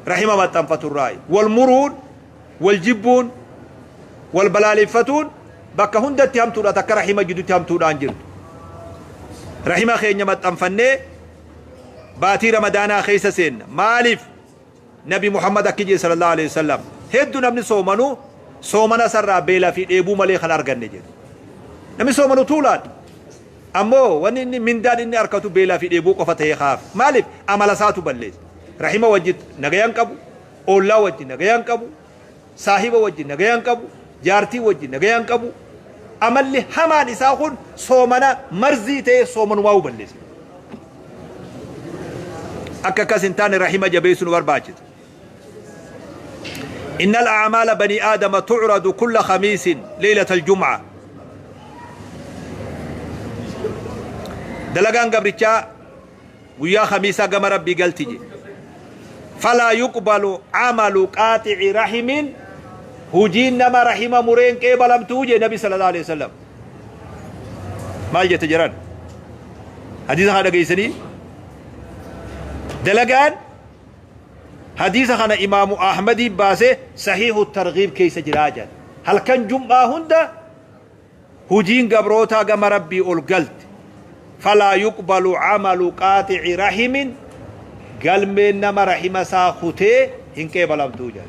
rahima maxxanfaturraayi. Wal muruun wal jibbuun wal balaaleffatuun bakka hundatti hamtuudha takka rahima jidduutti hamtuudhaan jirtu. Rahima keenya maxxanfannee baatii Ramadaanaa keessa seenna. Maaliif? Nabi Muhammad akki jedhe sallallahu alaihi wasallam heddu namni soomanu soomana sarraa beelaa fi dheebuu malee kan arganne jedhe. Namni soomanu tuulaadha. Ammoo wanni inni mindaan inni argatu beelaa fi dheebuu qofa ta'ee kaaf. Maaliif? Amala isaatu balleessa. Rahima wajji nagayaan qabu, ollaa wajji nagayaan qabu, saahiba wajji nagayaan qabu, jaartii wajji nagayaan qabu. Amalli hamaan isaa kun soomana marzii ta'ee soomanumaa balleessa. Akka akkas hin taane rahima jabeessuu nu barbaachisa. إن الأعمال بني آدم تعرض كل خميس ليلة الجمعة. دلقان قبرتشا ويا خميسة قم ربي قلتجي فلا يقبل عمل قاطع رحم هجين نما رحم مرين كيبلم توجي نبي صلى الله عليه وسلم. ما جت جران حديث هذا قيسني دلقان حديث خنا إمام أحمد باسه صحيح الترغيب كيس جراجا هل كان جمعة هندا هجين قبروتا قم ربي ألقلت فلا يقبل عمل قاطع رحم قال من نما رحم ساخته هنك بلام توجا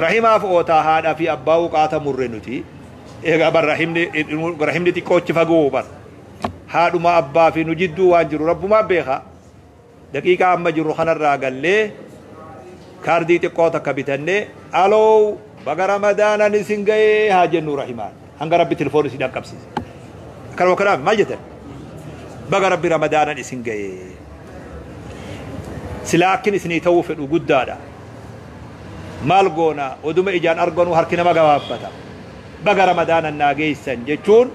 رحمة فوتا هذا في أباو قاطع مرنتي إيه بر رحمني تكوتش فجو بر هذا ما أبا في نجدو وانجر رب ما بيها دقيقة أما جرو خنا الراجل لي كاردي تكوتا كبتني ألو بقى رمضان نسنجي هاجنو رحمان هنگ ربي تلفون سيدا كبسيس كلام كلام ما جت بقى ربي رمضان نسنجي سلاكن سني توفر وجود دادا مالغونا ودوم إجان أرجونو هركنا ما جوابتا بقى رمضان الناجي سنجتون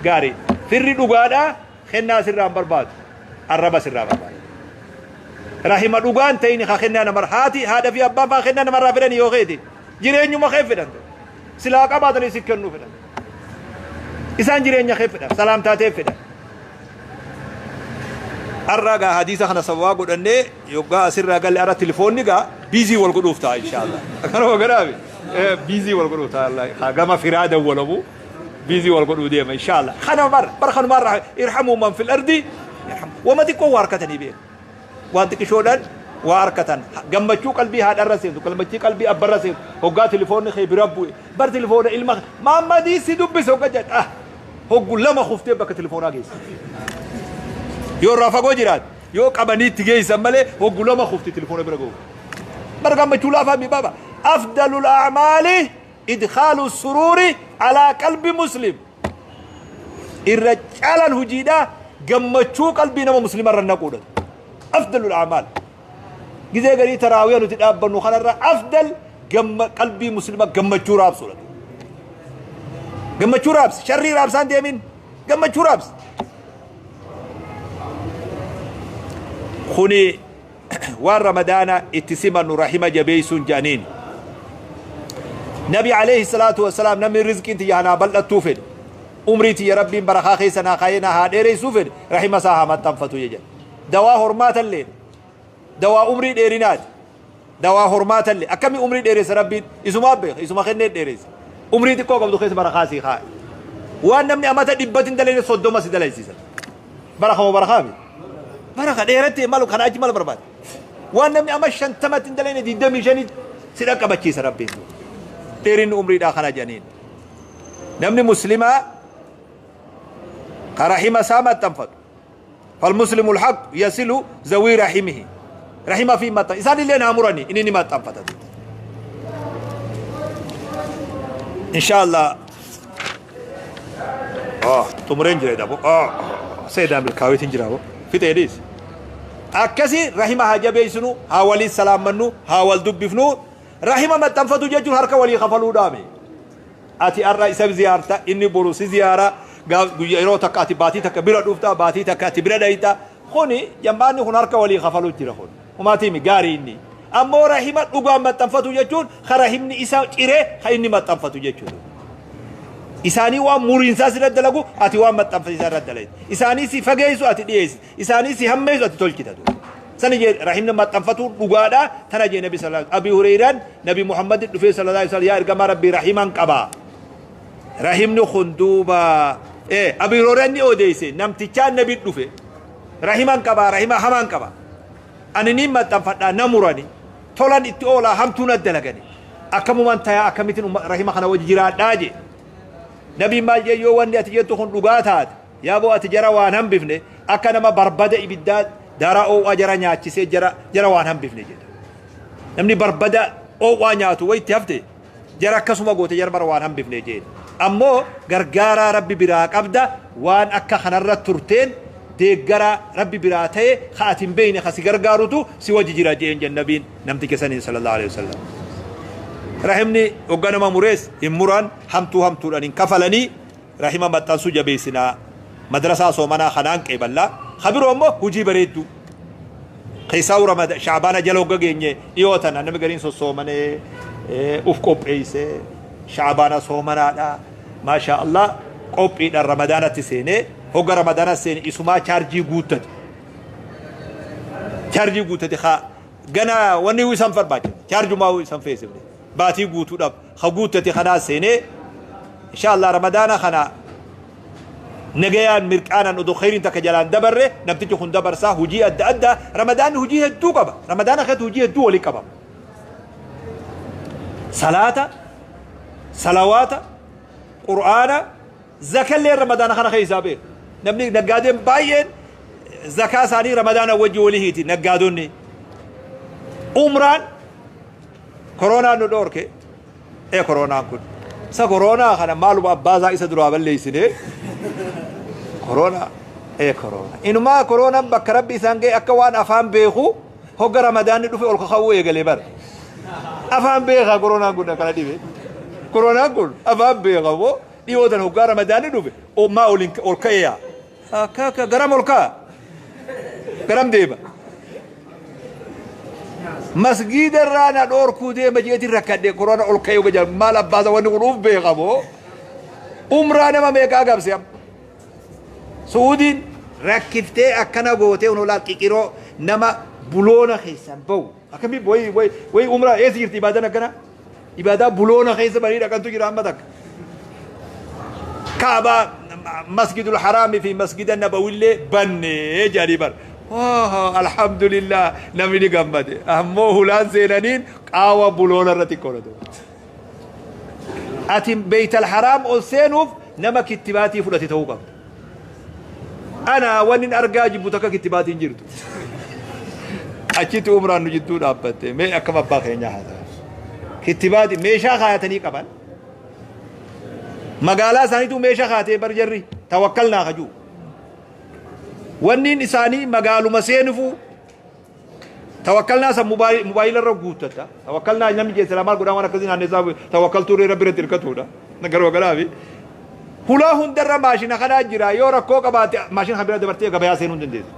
قاري في الرجالة خلنا سرام برباد الربا سرام برباد رحمة دوغان تيني خخنا نمر هاتي هذا في أبا فخنا نمر رافرني يوغيدي جيرين يوم خيفدان سلاك أبادني سكنو فدان إسان جيرين يخيفدان سلام تاتي فدان الرجا حديث خنا سوا قدني يوغا سر قال أرى تليفون نجا بيزي والقدوف تا إن شاء الله أنا وقرابي بيزي والقدوف تا الله خاجما فرادة ولا بو بيزي والقدوف ديما إن شاء الله خنا مر برخنا مر يرحموا من في الأرض يرحم وما تكون واركتني بيه وانت كشودان واركتن جمتشو قلبي هذا الرسيد وكلمتشي قلبي أب الرسيد هو تليفون خي بربوي بر تليفون المخ ما ما دي سيدو بس هو جت هو قول لما خفت بك تليفون أجيس يو رافقو جرات يو قبني تجي سمله هو قول لما خفت تليفون برجو برجع متشولا فهمي بابا أفضل الأعمال إدخال السرور على قلب مسلم الرجال الهجيدة جمتشو قلبي نما مسلم الرنقودة أفضل الأعمال جزء قري تراويح نتقابل نخلنا أفضل جم قلبي مسلمة جمتشو رابس ولا جمتشو رابس شري رابس عندي أمين جمتشو رابس خوني وان رمضان اتسمى رحمة جبيسون جانين نبي عليه الصلاة والسلام نمي رزق انت يانا بل التوفد عمري يا ربي برخا خيسنا خاينا هادري سوفد رحمة ساها ما تنفتو يجل دواء هرمات الليل دواء عمري ديرينات دواء هرمات الليل أكمل عمري ديريس ربي إذا ما بيخ إذا ما خدني ديريس عمري تكو قبضو خيس برخا سيخا وان نمني أمتا دبتين دلين صدوما سيدلين سيسل برخا وبرخا بي برخا ديرتي مالو خنا أجمل برباد وان نمني أما شنتمتين دلين دي دمي جني سيدك أبتشيس ربي ديرين عمري داخنا جنين نمني مسلمة Ka rahima isaa maxxanfatu. Falmuslimu alhaq yasilu zawii rahimihi. Rahima fi maxxan isaan illee naa murani inni ni maxxanfata. Insha Allah. Oh, xumureen jira dabo. Oh, seedaa milkaaweetiin jira bo. Fixee dhiis. Akkasi rahima haa jabeessinu, haa walii salaammannu, haa wal dubbifnu. Rahima maxxanfatu jechuun harka walii kafaluudhaami. Ati har'a isa ziyaarta, inni boru si ziyaara, gaaf guyya yeroo takka ati baatii takka bira dhufta, baatii takka ati bira dhayxa. Kuni jammaanni kun harka walii kafaluu jira kun. Humaatiimi gaarii inni. Ammoo rahima dhugaan maxxanfatu jechuun ka rahimni isa ciree ka inni maxxanfatu jechuudha. Isaanii waan muriinsaa sirra dalagu ati waan maxxanfasiisaa irra dalayta. Isaanii si fageessu ati dhiyeessi. Isaanii si hammeessu ati tolchita. Sani jee rahimni maxxanfatu dhugaadha. Tana jee Nabi sallallahu Abi Hurayraan Nabi Muhammad dhufee sallallahu alaihi wasallam, yaa ergamaa Rabbii, rahiman qaba. Rahimni kun duuba Abi Hurayraan ni odeesse, namtichaan Nabi dhufe. Rahiman qaba, rahima hamaan qaba. Ani niin maxxanfadhaa na murani. Tolan itti oolaa hamtuu na dalagani. Akkamumaan tayaa, akkamittiin rahima kana wajji jiraadhaa jee. Nabiin maal jee? Yoo wanni ati jettu kun dhugaa taate, yaaboo ati jara waan hambifne, akka nama barbada ibiddaa daaraa oowwaa jara nyaachisee jara waan hambifne jedha. Namni barbada oowwaa nyaatu wayitti hafte jara akkasuma goote jara bara waan hambifne jeen. Ammoo gargaaraa Rabbi biraa qabda, waan akka kanarra turteen deeggaraa Rabbi biraa ta'e ka ati hin beekne ka si gargaarutu si wajji jira jeen jennabiin namticha saniin sallallahu alaihi wasallam. Rahimni hogga nama murees hin muran, hamtuu hamtuudhaan hin kafalanii. Rahima maxxansuu jabeessinaa. Madrasaa soomanaa kanaan qeeballaa. Ka biroo immoo hujii bareedduu. Keessaa Ramada Shaabaana jala hogga geenye dhiyoo tana namni gariin sossoomanee uf qopheessee Shaabaana soomanaadha. Maashaa Allah, qophiidhaan Ramadaanatti seenee hogga Ramadaana seene isumaa chaarjii guuttate. Chaarjii guuttate haa gana wanni isan barbaachifne, chaarjumaa isan feesifne baatii guutuudhaaf ha guuttate kanaa seenee insha Allah Ramadaana kana nagayaan mirqaanan odoo khayriin takka jalaan dabarre namtichi kun dabarsaa. Hujii adda addaa Ramadaanni hujii hedduu qaba. Ramadaana keessatti hujii hedduu walii qaba. Salaata, salawaata, Qur'aana, zakallee Ramadaana kana keessaa beeku. Namni naggaadeen baay'een zakaa isaanii Ramadaana wajji walii hiiti naggaadonni. Umraan koronaan nu dhoorke. Koronaan kun isa koronaa kana maaluma abbaasaa isa duraa balleessine. Koronaa, koronaa inumaa koronaan bakka Rabbi isaan ga'e akka waan afaan beeku hogga Ramadaanni dhufe ol kaka'uu eegalee bara. Afaan beekaa koronaan kun akkana dhibe. Koronaan kun afaan beeka moo dhiyootan hoggaa Ramadaanni dhufe maa ol ka'e yaa akka garam ol ka'a, garam deema, masgiida irraa na dhoorkuu deema jeetiin rakkadhe. Korona ol ka'ee oga jedhamu maal abbaasa wanni kun uf beeka moo. Umraa nama meeqaa gabse amma Su'uudiin rakkiftee akkana gootee unolaa qiqiroo nama buloona keessan bahu akkamii wayi wayi wayi umraa eessa jirti? Ibaadaan akkana ibaadaa buloona keessa banii dhaqantu jira. Amma takka Kaabaa, Masjidul Haraami fi Masjida Nabawillee bannee jedhanii bar. Alhamdulillah, namni ni gammade. Ammoo hulaan seenaniin qaawa buloona irratti qoratu. Ati Beeytal Haraam ol seenuuf nama kittibaatii fudhate ta'uu qabda. Ana wanni argaa jibbu takka kittibaatiin jirtu. Achitti umraan nu jidduu dhaabbatte mee akkam abbaa keenyaa haa ta'u. Kittibaatii meeshaa kaayatanii qaban. Magaalaa isaaniitu meeshaa kaatee bar jarri tawakkalnaa kajuu. Wanniin isaanii magaaluma seenufuu tawakkalnaa san mobaayila irra guuttata. Tawakkalnaa namni jeessa maal godhaa waan akkasii naannessaa tawakkaltuu irra biratti hirkatuudha. Garuu kanaafi hulaa hundarra maashina kanaa jira, yoo rakkoo qabaate maashina kan bira dabartee gabayaa seenuu hin dandeessu.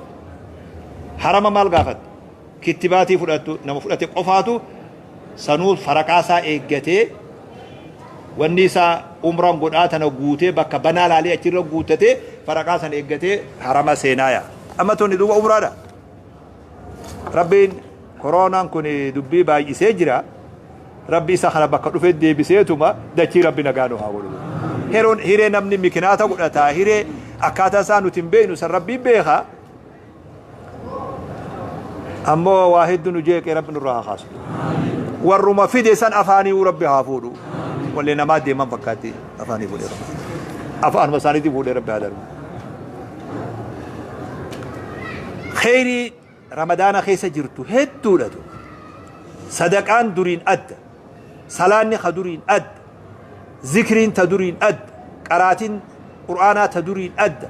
Harama maal gaafatte? Kittibaatii fudhattu nama fudhate qofaatu sanuu faraqaa isaa eeggatee wanni isaa umraan godhaa tana guutee bakka banaa laalee achirra guuttatee faraqaa sana eeggatee harama seenaaya. Amma tuni duuba umraadha. Rabbiin koronaan kun dubbii baay'isee jira. Rabbi isa kana bakka dhufee deebiseetuma dachii Rabbi nagaa nu haa godhu. Heroon hiree namni mikinaata godhataa, hiree akkaataa isaa nuti hin beeknu, san Rabbiin beeka. Ammoo waa hedduu nu jeeqee Rabbi nurraa haa kaasu. Warruma fide san afaanii Rabbi haa fuudhu. Wallee namaa deeman fakkaatti afaanii fuudhee Rabbi. Afaanuma isaaniitii fuudhee Rabbi haa darbu. Kheyrii Ramadaana keessa jirtu hedduudha tu. Sadaqaan duriin adda. Salaanni ka duriin adda. Zikriin ta duriin adda. Qaraatiin Qur'aanaa ta duriin adda.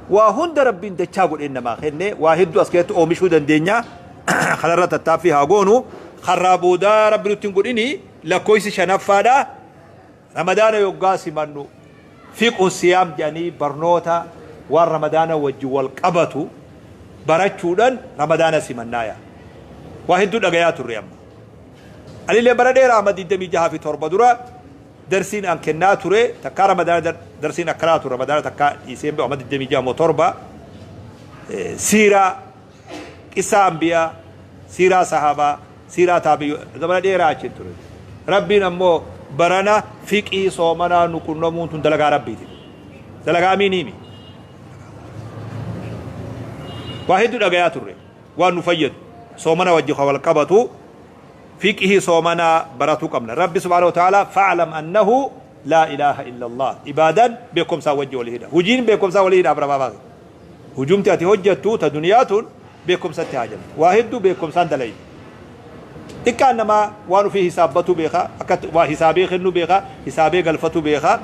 Waa hunda Rabbiin dachaa godheen namaa kenne. Waa hedduu as keessatti oomishuu dandeenya. Kanarra tattaaffii haa goonu. Karraa boodaa Rabbi nutti hin godhini. Lakkoofsi shanaffaadha. Ramadaana yoggaa simannu fiqhu siyaam jedhanii barnoota waan Ramadaana wajjin wal qabatu barachuudhaan Ramadaana simannaaya. Waa hedduu dhagayaa turre amma. Anillee bara dheeraa amma 26 fi 7 dura darsiin an kennaa ture takkaa Ramadaana darsiin akkanaa ture Ramadaana takkaa dhiisee amma 26 moo 7 siiraa qissaa anbiyaa, siiraa sahaabaa, siiraa taabi'ii zamana dheeraa achiin ture. Rabbiin ammoo barana fiqii soomanaa nu qunnamuun tun dalagaa Rabbiiti. Dalagaa amiiniimi. Waa hedduu dhagayaa turre waan nu fayyadu soomana wajji kan wal qabatu fiqhii soomanaa baratuu qabna. Rabbi subhaanahu wa ta'ala fa'alam annahu laa ilaaha illallah. Ibaadaan beekumsaa wajji walii hidha. Hujiin beekumsaa walii hidha Abrahamaa baase. Hujumti ati hojjattu ta duniyaa tun beekumsatti haajamti. Waa hedduu beekumsaan dalaydi. Xiqqaan namaa waan ufii hisaabbatuu beeka, akka waa hisaabee kennuu beeka, hisaabee galfatuu beeka.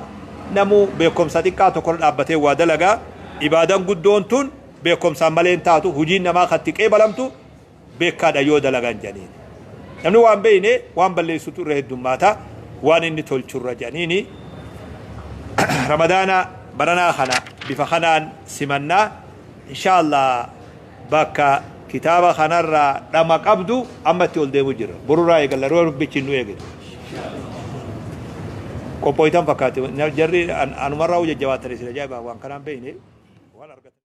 Namuu beekumsa xiqqaa tokkorra dhaabbatee waa dalaga. Ibaadan guddoon tun beekumsaan malee hin taatu. Hujiin namaa katti qeebalamtu beekaadha yoo dalagan jedhaniini. Namni waan beeyne waan balleessutu irra heddummaata waan inni tolchurra jedhaniini. Ramadaana baranaa kana bifa kanaan simannaa. Insha Allah bakka kitaaba kanarraa dhama qabdu amma itti ol deemu jirra. Borurraa eegalla yeroo Rabbichi nu eegale. Qophooytan fakkaate jarri anumarraa jajjabaatan isin ajaa'ibaa waan kanaan beeyne waan argatan.